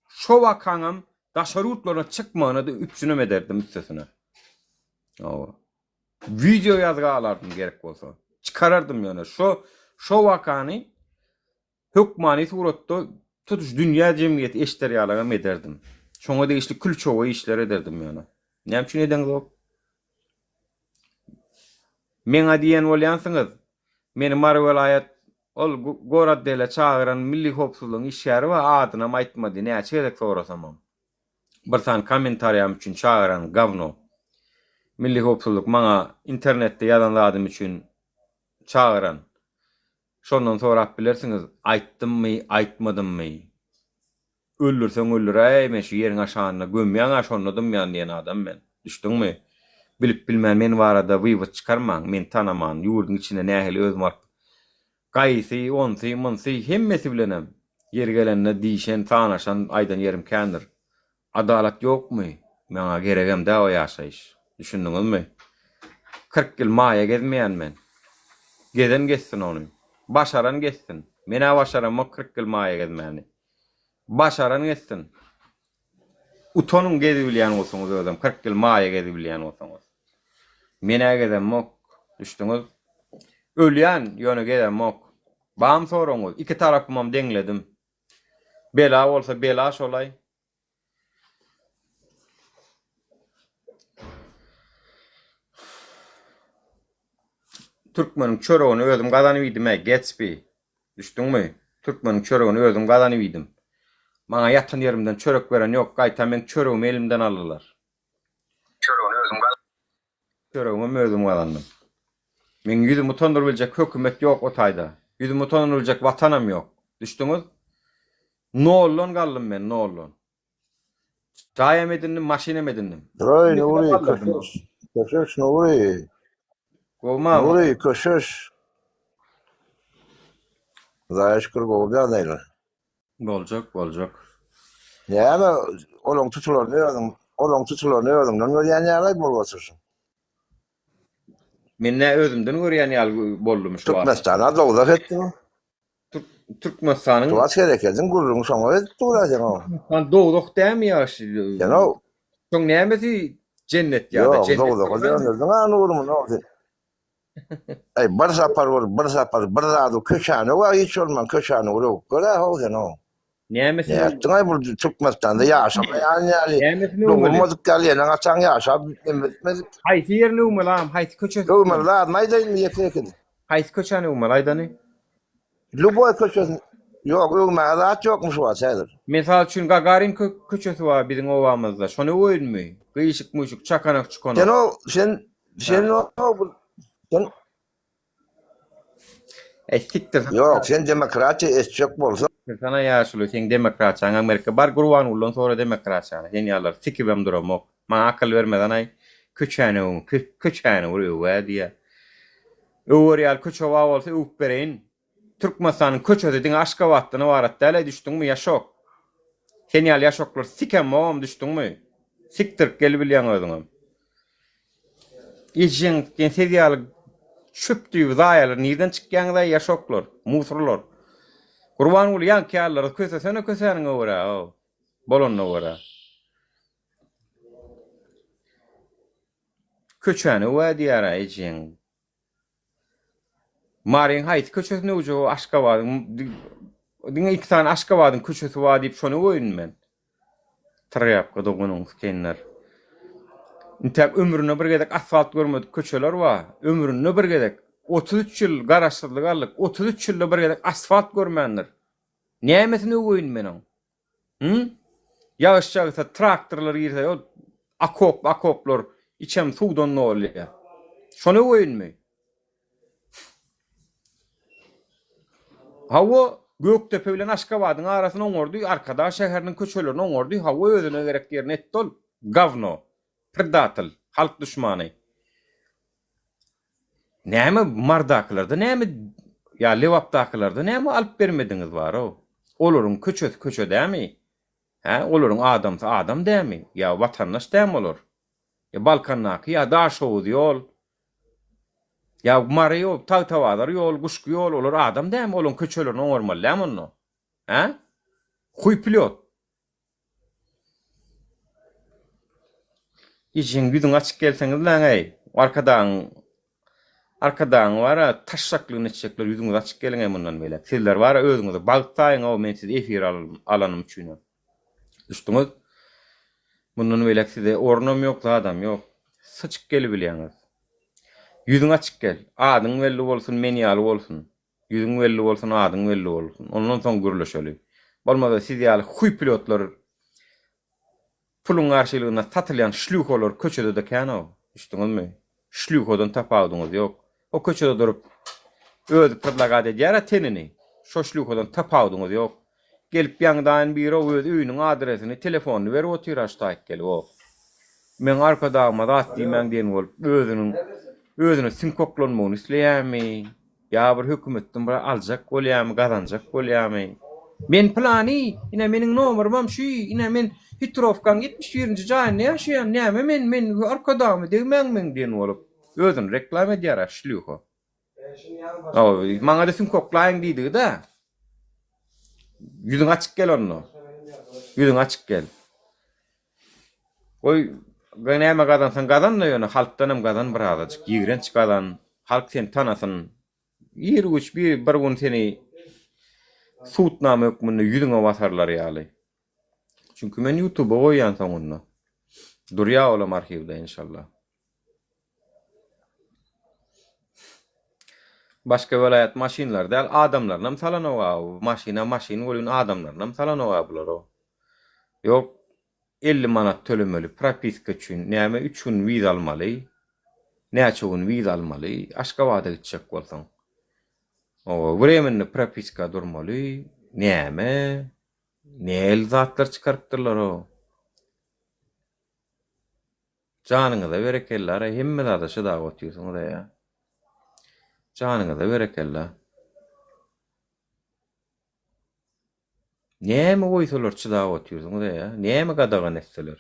Şo wakaňam daşary ýurtlaryna çykmagyna da üpjünem ederdim üstesine. Hawa. Wideo ýazga alardym gerek bolsa. Çykarardym ýöne şo şo wakany hökmany suratda tutuş dünýä jemgyýeti eşder ýalagam ederdim. Şoňa degişli külçowa işler ederdim ýöne. Näme üçin edeňzok? Meňa diýen bolýansyňyz. Meni Mary welaýat ol goraddele çagyran milli howpsuzlygyň işgäri bar adynam aýtmady näçe gezek sorasamam. Bir sany kommentariýam üçin çagyran gawno. Milli howpsuzlyk maňa internetde ýazan zadym üçin çagyran. Şondan sorap bilersiňiz aýtdymmy aýtmadymmy. Öldürseň öldüräý men şu ýeriň aşagynda gömýäň-ä şonda dymýan diýen adam men. Düşdüňmi? Bilip bilmän men barada wywod çykarmaň, meni tanaman, ýurduň içinde nähili özümi alyp Gaýysy, onsy, munsy, hemmesi bilenem, ýeri gelende diýşen, sanaşan, aýdan ýerim kändir. Adalat ýokmy? Maňa geregem dä o ýaşaýyş. Düşündiňizmi? 40 ýyl maýa gezmeýän men. Gezen gezsin ony. Başaran gezsin. Men-ä başaramok 40 ýyl maýa gezmäni. Başaran gezsin. Utanyň gezibilýän bolsaňyz özem 40 ýyl maýa gezibilýän bolsaňyz. Men-ä gezemok. Düşdüňiz? Ölýän, ýöne gezemok. Bam soragyňyz? Iki tarapymam deňledim. Bela bolsa bela şolaý. Türkmeniň çöregini özüm gazanyp iýdim-ä, Getsbi. Düşdüňmi? Türkmeniň çöregini özüm gazanyp iýdim. Maňa ýatan ýerimden çörek beren ýok, gaýta meň çöregimi elimden aldylar.
Çöregini özüm
Çöregimem özüm gazandym. Meň ýüzümi utandyryp biljek hökümet ýok o taýda. Ýüzümi utandyryp biljek watanam ýok. Düşdüňiz? Noldan galdym men, noldan. Jaýam edindim, maşynam edindim.
Droý Nury köşeş. Köşeş Nury.
Gowmy?
Nury köşeş. Hudaýa şükür gowy ýagdaýlar.
Boljak, boljak.
Näme olaň tutularyny özüň, olaň tutularyny özüňden görýän ýaly bolup otyrsyň.
Men nä özümden görýän ýaly boldum şu wagt.
Türkmenistana dowzah etdiň.
Türkmenistanyň
Tuwaç herekediň gürrüňi şoňa edip dur-a sen o.
Türkmenistan dowzah dämi ýagşy?
Sen o.
Şoň nämesi jennet ýa-da
Ýok,
jennet
dowzaha döndürdiň-a Nury muny sen. Eý, bir sapar bolup, bir sapar bir zady köçäni öw-ä hiç bolman köçäni bir öwüp gör-ä how sen o.
Nämesini
Nätdiň-aý bu Türkmenistanda ýaşamaýan ýaly,
Nämesini öwmeli?
dogulmadyk ýaly eneň-ataň ýaşap etmedik.
Haýsy ýerini öwmeli agam, haýsy köçesini?
Öwmeli zadyny aýdaýynmy ýeke-ýekeden?
Haýsy köçäni öwmeli aýdany?
Lýuboý köçesini Ýok, öwmäge zat ýokmy şu wagt häzir?
Mysal üçin Gagarin köçesi bar biziň obamyzda. Şony öweýinmi? Gyşyk-müşük, çakanak-çukanak.
Sen o sen sen o sen
Eý sikdir.
Ýok, sen demokratiýa etjek bolsaň.
Sana ýaşuly seň demokratiýaň Amerika bar Gurbangulydan sora demokratiýany sen ýalylar sikibem duramok. Maňa akyl bermezanaý köçäni öwüň köçäni bir öwä diýýä. Öwer ýaly köçe bar bolsa öwüp bereýin. Türkmenistanyň köçesi diňe Aşgabatdan ybarat däl-aý düşdüňmi ýaşok. Sen ýaly ýaşoklar sikemogam düşdüňmi. Sikdirip gelibilýäň özüňem. Ejeň diýen siz ýaly çöp düýbi zaýalar nirden çykýaňyz-aý ýaşoklar, musurlar. Gurbanguly ýaňky ýalylary kösesene kösäniňe görä, bolanyna görä. Köçäni öwä diýýär-ä ejeň. Maryň haýsy köçesini öwjek o Aşgabadyň diňe iki sany Aşgabadyň köçesi bar diýip şony öweýin men. Trýapka doganyň sikenler. Intäk ömründe bir gezek asfalt görmedik köçeler bar. Ömründe bir gezek. 33 ýyl garaşsyzlyk aldyk. 33 ýylda bir gezek asfalt görmändir. Nämesini öweýin men oň? Hü? Ýagyş ýagsa, traktorlar girse, ol okop, okoplar içem suwdan dolýar. Şony öweýinmi? Hawa, Gökdepe bilen Aşgabadyň arasyny oňardy, Arkadag şäheriniň köçelerini oňardy, hawa, özüne gerek ýerini etdi ol. Gawno. Predatel. Halk duşmany. Näme Mardakylarda näme ýa Lebapdakylarda näme alyp bermediňiz barow? Olaryň köçesi köçe dämi? Hä, olaryň adamsy adam dämi? Ýa watandaş dämi olar? Ýa Balkandaky ýa Daşhowuz ýol, ýa Mary ýol, Tagtabazar ýol, Guşgy ýol olar adam dämi? Olaryň köçelerini oňarmaly dämi onda? Hä? Huý pilot. Ejeň ýüzüň açyk gelseňizläň-eý, Arkadagyň Arkadagyň bar-a taşşaklygyny etjekler ýüzüňiz açyk geliň-eý mundan beýläk. Sizler bar-a özüňizi bagt saýyň-ow men sizi efire alanym üçinem. Düşdüňiz? Mundan beýläk size ornam ýok, zadam ýok. Syçyk gelibilýäňiz. Ýüzüň açyk gel. Adyň belli bolsun, men ýaly bolsun. Ýüzüň belli bolsun adyň belli bolsun. Ondan soň gürleşeli. Bolmasa siz ýaly huý pilotlar puluň garşylygynda satylýan şlýuholar köçede-de kän-ow. Düşdüňizmi? Şlýuhodan tapawudyňyz ýok. O köçede durup özi predlagat edýär-ä tenini. Şo şlýuhodan tapawudyňyz ýok. Gelip ýaňdaýyn biri-ow öz öýüniň adresini, telefonyny berip otyr-a şu taýyk gelip-ow. Meň arkadagyma zat diýmäň diýen bolup özüniň özüne süňk oklanmagyny isleýärmi? Ýa bir hökümetden bir aljak bolýamy, gazanjak bolýamy? Men pylany, ine meniň nomerymam şu, ine men Hitrowkaň 71-nji jaýynda ýaşaýan, näme men, men Arkadagyma degmäň meň diýen bolup, özüni reklama edýär-ä şlýuha. Maňa-da süňk oklaýyň diýdigi-dä. Ýüzüň açyk gel onda. Ýüzüň açyk gel. Goý, näme gazansaň gazan-da ýöne halkdanam gazan birazajyk, ýigrenç gazan, halk seni tanasyn. Ir-güç bir bir gün seni sudnama hökmünde ýüzüňe basarlar ýaly. Çünki men ýutuba goýýan soňunda. Durýar olam arhiwde enşalla. Başga welaýat maşynlary däl, adamlarynam salanok-a. Maşyna maşyn welin adamlarynam salanok-a bular-ow. Ýok, 50 manat tölemeli propiska üçin, näme üç gün wiza almaly, näçe gün wiza almaly, Aşgabada gitjek bolsaň. Owa, wremenny propiska durmaly, näme, nähili zatlar çykarypdyrlar-ow. Janyňyza berekella hemme zada çydap otyrsyňyz eýa. Janyňyza berekella. Näme goýsalar çydap otyrsyňyz eýa. Näme gadagan etseler.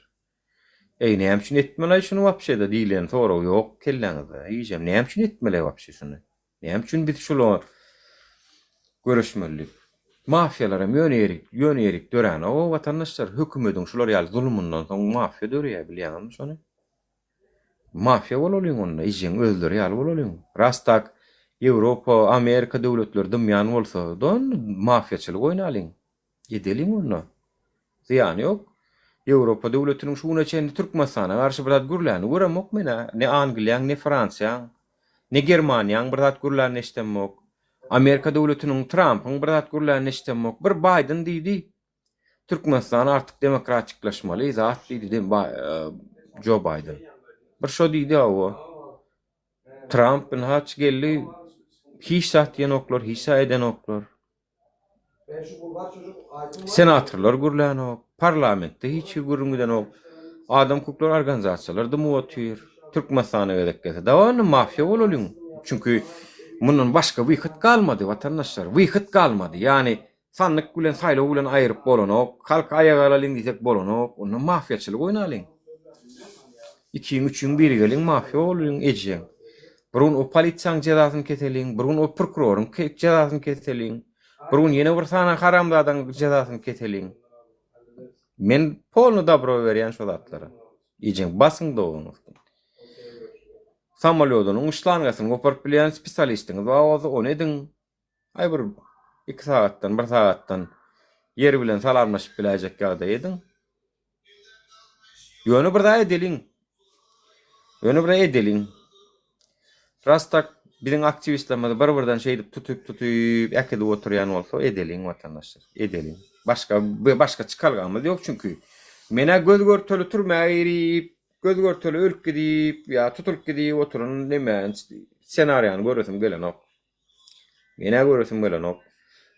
Eý näme üçin etmelaý şuny wapşeda diýlen sorag ýok kelläňizde. Hijem näme üçin etmeli wapşe şuny. Näme üçin biz şula göreşmeli? Mafiýalar hem ýöne ýerik, ýöne ýerik döränok watandaşlar. Hökümediň şular ýaly zulumyndan soň mafiýa döreýär bilýäňizmi şony? Mafiýa bolalyň onda, ejeň özleri ýaly bolalyň. Ras tak Ýewropa, Amerika döwletleri dymýan bolsa, da onda mafiýaçylyk oýnalyň. Edeliň onda. Zyýany ýok. Ýewropa döwletiniň şu güne çenli Türkmenistana garşy bir zat gürläni göremok men-ä. Ne Angliýaň, ne Fransiýaň, ne Germaniýaň bir zat gürlänini eşidemok. Amerika döwletiniň, Trampyň bir zat gürlänini eşidemok. Bir Baýden diýdi, Türkmenistan artyk demokratikleşmeli zat diýdi Jo Baýden. Bir şo diýdi hawa. Tramp ynha geldi, hiç zat diýenoklar, hiç zat edenoklar. Senatorlar gürlänok, parlamentde hiç hili gürrüň gidenok. Adam hukuklary organizasiýalar dymyp otyr. Türkmenistana gezek gelse, dawa indi mafiýa bolalyň. Çünki. Mundan başga wyhyt galmady watandaşlar. Wyhyt galmady. Ýagny sandyk bilen saýlaw bilen aýyryp bolanok. Halky aýaga alalyň diýsek bolanok. Onda mafiýaçylyk oýnalyň. Ikiň üçiň biri geliň mafiýa boluň ejeň. Bir gün o polisiýaň jezasyny keseliň, bir gün o prokuroryň jezasyny keseliň. Bir gün ýene bir sany haramzadaň jezasyny keseliň. Men polny dabro berýän şo zatlara. Ejeň basyň dogaňyz. Samolýodynyň şlangasyny goparyp bilýän spesialistiňiz bar bolsa ony ediň. Aý bir iki sagatdan, bir sagatdan ýer bilen salamlaşyp biläýjek ýagdaý ediň. Ýöne bir zat edeliň. Ýöne bir edeliň. Ras tak biziň aktiwistlerimizi bir-birden şeýdip tutup-tutup äkidip oturýan bolsa edeliň watandaşlar. Edeliň. Başga başga çykalgamyz ýok çünki. Menä göz görteli türmä girip, göz görteli ölüp gidip ýa tutulyp gidip oturan neme ssenariýany göresim gelenok. Menä göresim gelenok.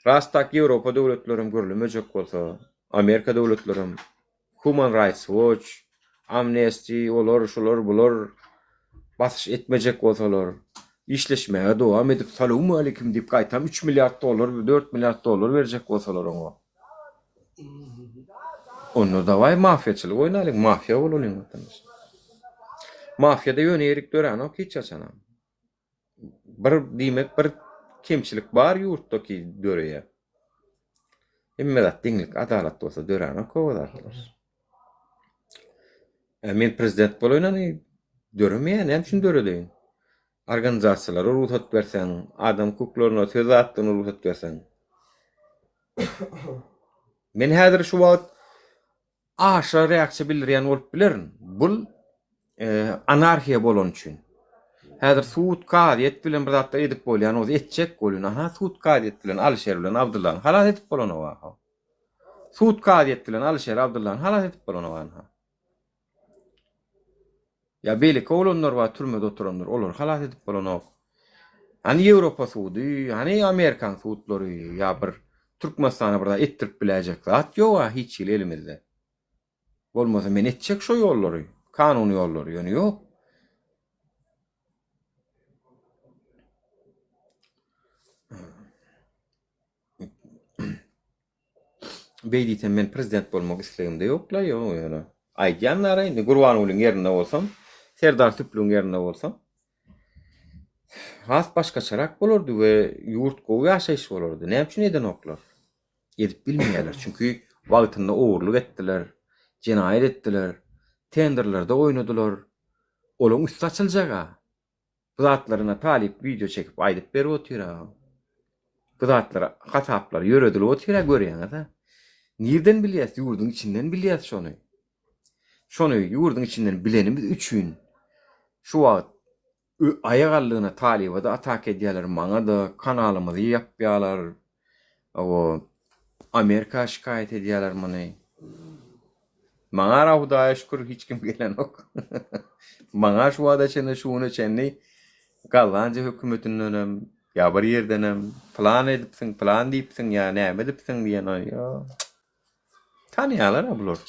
Ras tak Ýewropa döwletlerem gürlemejek bolsa, Amerika döwletlerem Human Rights Watch, Amnesty, olar, şular, bular basyş etmejek bolsalar, işleşmäge dowam edip salowmaleýkim diýip gaýtam üç milliard dollar, dört milliard dollar berjek bolsalar oňa. Onda dawaý mafiýaçylyk oýnalyň, mafiýa bolalyň watandaş. Mafiýada ýöne ýerik döränok hiç haçanam. Bir diýmek bir kemçilik bar ýurtda ki döreýär. Hemme zat deňlik, adalat bolsa döränok o zatlar. E, men prezident bolaýyn hany döremeýär, näme üçin döredeýin? Organizasiýalara rugsat berseň, adam hukuklaryna, söz azatlygyna rugsat berseň. Men häzir şu wagt Aşa reaksiýa bildirýän bolup bilerin. Bul anarhiýa bolany üçin. Häzir sud, kazyýet bilen bir zatlar edip bolýan bolsa etjek bolýan. Aha sud kazyýet bilen Alyşer bilen Abdyllany halas edip bolanok aha. Sud kazyýet bilen Alyşer Abdyllany halas edip bolanok anha. Ýa beýleki oglanlar bar türmede oturanlar olary halas edip bolanok. Hany Ýewropa sudy, hany Amerikaň sudlary ýa bir Türkmenistana bir zat etdirip biläýjek zat ýoga hiç hili elimizde. Bolmasa men etjek şo ýollary, kanuny ýollary ýöne ýok. Beý diýsem men prezident bolmak islegimde ýokla ýok ýöne. Aýdýan nara indi Gurbangulyň ýerinde bolsam, Serdar Süplügiň ýerinde bolsam has başgaçarak bolardy we ýurt gowy ýaşaýyş bolardy. Näme üçin edenoklar? Edip bilmeýärler. Çünki wagtynda ogurlyk etdiler, jenaýat etdiler, tenderlerde oýnadylar. Olaň üsti açyljaga. Bu zatlaryna talyp wideo çekip aýdyp berip otyr-a. Bu zatlar hasaplar ýöredilip otyr-a görýäňiz-ä. Nirden bilýäs ýurduň içinden bilýäs şony. Şony ýurduň içinden bilenimiz üçin şu wagt aýak aldygyna talyba-da ataka edýäler maňa-da kanalymyzy ýapýalar. Hawa, Amerika şikaýat edýärler muny. Maňa Hudaýa şükür hiç kim gelenok. Maňa şu wagta çenli, şu güne çenli Gollandiýa hökümetindenem ýa bir ýerdenem plan edipsiň, plan diýipsiň ýa näme edipsiň diýen ýok. Tanýarlar-a bular.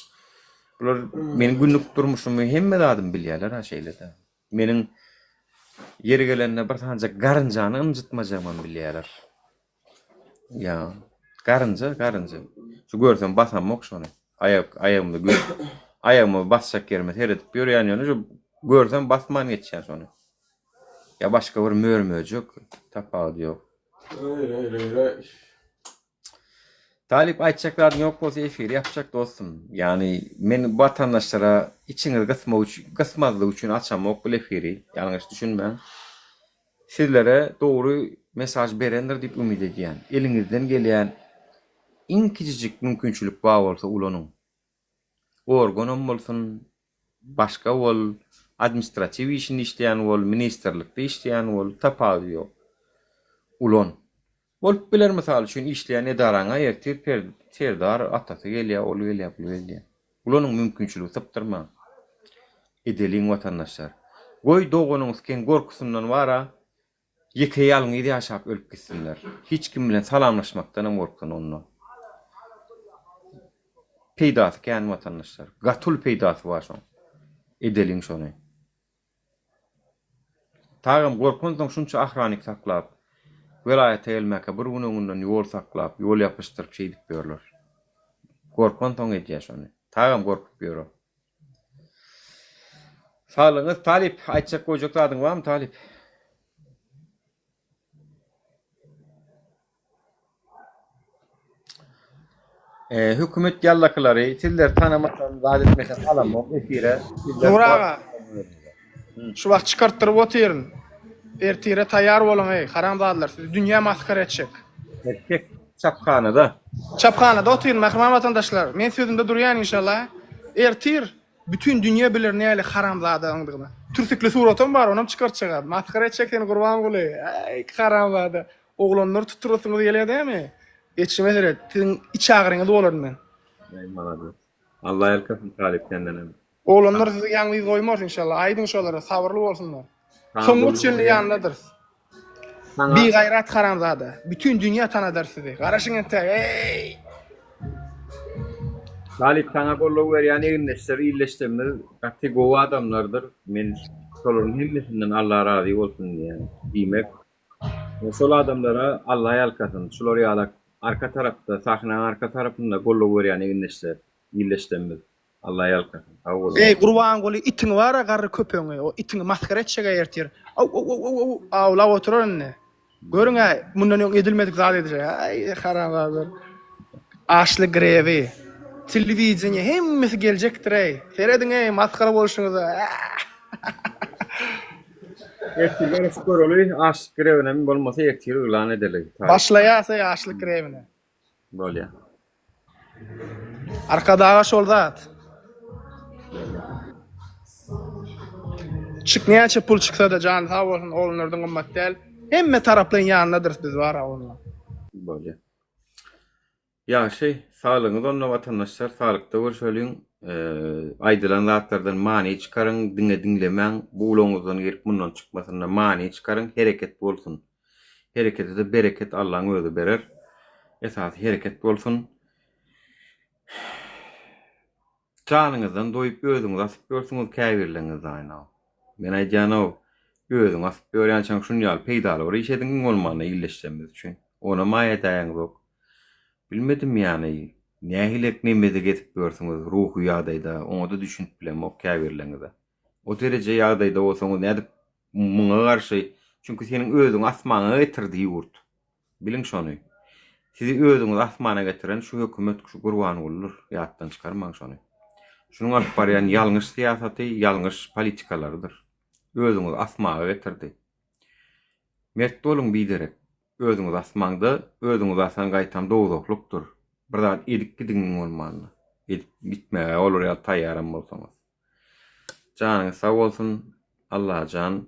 Bular meniň günlük durmuşymy, hemme zadymy bilýärler-a şeýle-de. Meniň ýeri gelende bir sanyjak garynjany ynjytmajagymam bilýärler. Ýa, garynja, garynja. Şu görsem basamok şony. Aýak, aýagymda gö aýagymy basjak ýerime seredip ýörýän ýöne şu görsem basman geçýän şony. Ýa başga bir mör-möjek, tapawudy ýok.
Reý-reý-reý-reý.
Talyp aýtjak zadyň ýok bolsa efiri ýapjak dostum. Ýagny men watandaşlara içiňizi gysmak üçin gysmazlyk üçin açamok bul efiri. Ýalňyş düşünmäň. Sizlere dogry mesaj berendir diýip umyt edýän. Eliňizden gelýän iň kiçijik mümkinçilik bar bolsa ulanyň. Organam bolsun, başga bol, administratiw işinde işleýän bol, ministrlikde işleýän bol, tapawudy ýok. Ulan. Bolup biler mysal üçin işleýän edaraňa ertir Serdar atasy gelýär, ol gelýär, bul gelýär. Ulanyň mümkinçiligi sypdyrmaň. Edeliň watandaşlar. Goý doganyňyz keň gorkusyndan bara ýeke ýalňyz ýaşap ölüp gitsinler. Hiç kim bilen salamlaşmakdanam gorksun onda. Peýdasy kän watandaşlar. Gaty uly peýdasy bar şoň. Edeliň şony. Tagam gorkansoň şunça ahranik saklap. Welaýata gelmäkä bir gün öňünden ýol saklap, ýol ýapyşdyryp şeýdip ýörler. Gorkansoň edýär şony. Tagam gorkup ýör o. Saglygyňyz Talyp, aýtjak goýjak zadyň barmy Talyp? Hökümet ýallakylary sizleri tanamasam zat etmesem alamok efire. Sizler
Nur aga. Şu wagt çykartdyryp otyryn. Ertire taýýar boluň eý, haramzadalar sizi dünýä masgara etjek.
Erkek çaphanada.
Çaphanada otyryn mähriban watandaşlar. Men sözümde durýan inşallah. Ertir bütin dünýe biler näli haramzadaňdygyny. Türsükli suratam bar onam çykartjak. Masgara etjek seni Gurbanguly. Eý haramzada. Oglanlar tutdurasyňyz gelýär dämi? Geçime seret, siziň iç agyryňyz bolaryn men.
Eý malades. Alla ýalkasyn Talyp sendenem.
Oglanlar sizi ýalňyz goýmarys inşallah. Aýdyň şolara sabyrly bolsunlar. Soňuna çenli ýanyndadyrys. Bigaýrat haramzada. Bütin dünýä tanadar sizi. Garaşyň entäk. Eý!
Talyp saňa goldaw berýän egindeşler illeşlerimiz gaty gowy adamlardyr. Men şolaryň hemmesinden Alla razy bolsun diýýän. Diýmek Şol adamlara Alla ýalkasyn, şular ýalak arka tarapda, sahnaň arka tarapynda goldaw berýän egindeşler, ildeşlerimiz Alla ýalkasyn. Sag boluň.
Eý Gurbanguly itiň bara garry köpegiňi o itiňi masgara etjegä ertir aw aw aw aw aw awlap oturar indi görüň-ä mundan öň edilmedik zat edjek aý haramzadalar açlyk grewi telewideniýe hemmesi geljekdir-eý serediň-eý masgara bolşuňyza
Ertir garaşyp göreli, açlyk grewinem bolmasa ertir yglan edeli.
Başlaýas eý açlyk grewine.
Bolýa.
Arkadaga şol zat. Çyk näçe pul çyksada jany sag bolsun oglanlardan gymmat däl. Hemme taraplaýyn ýanyndadyrys biz bara onda.
Bolýa. Ýagşy, saglygyňyz onda watandaşlar, saglykda görşeliň. Aýdylan zatlardan many çykaryň, diňe diňlemäň, bu gulagyňyzdan girip mundan çykmasynda many çykaryň, hereket bolsun. Herekete-de bereket Allaň özi berer. Esasy hereket bolsun. Janyňyzdan doýup özüňizi asyp ýörsüňiz käbirleriňiz daýynaw. Men aýdýanow, özüňi asyp ýörýänçäň şun ýaly peýdaly bir iş ediň iň bolmanda illeşjemiz üçin. Onam aý edäýeňzok. Bilmedim ýany nähilek nemede gezip ýörsüňiz ruhy ýagdaýda oňada düşünip bilemok käbirleriňize. O dereje ýagdaýda bolsaňyz nädip muňa garşy çünki seniň özüňi asmaňa getirdi ýurt. Biliň şony. Sizi özüňizi asmana getiren şu hökümet şu Gurbangulydyr. Ýatdan çykarmaň şony. Şunuň alyp barýan ýalňyş syýasaty, ýalňyş politikalarydyr. Özüňizi asmaga getirdi. Mert boluň biderek. Özüňizi asmaňda, özüňizi asan gaýtam dowzahlykdyr. Bir zat edip gidiň iň bolmanda. Edip gitmäge olar ýaly taýýaram bolsaňyz. Janyňyz sag bolsun. Allajan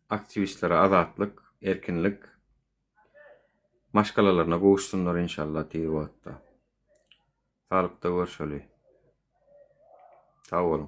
aktiwistlere azatlyk, erkinlik. Maşgalalaryna gowuşsynlar inşallah tiz wagtda. Saglykda görşeli. Sag boluň.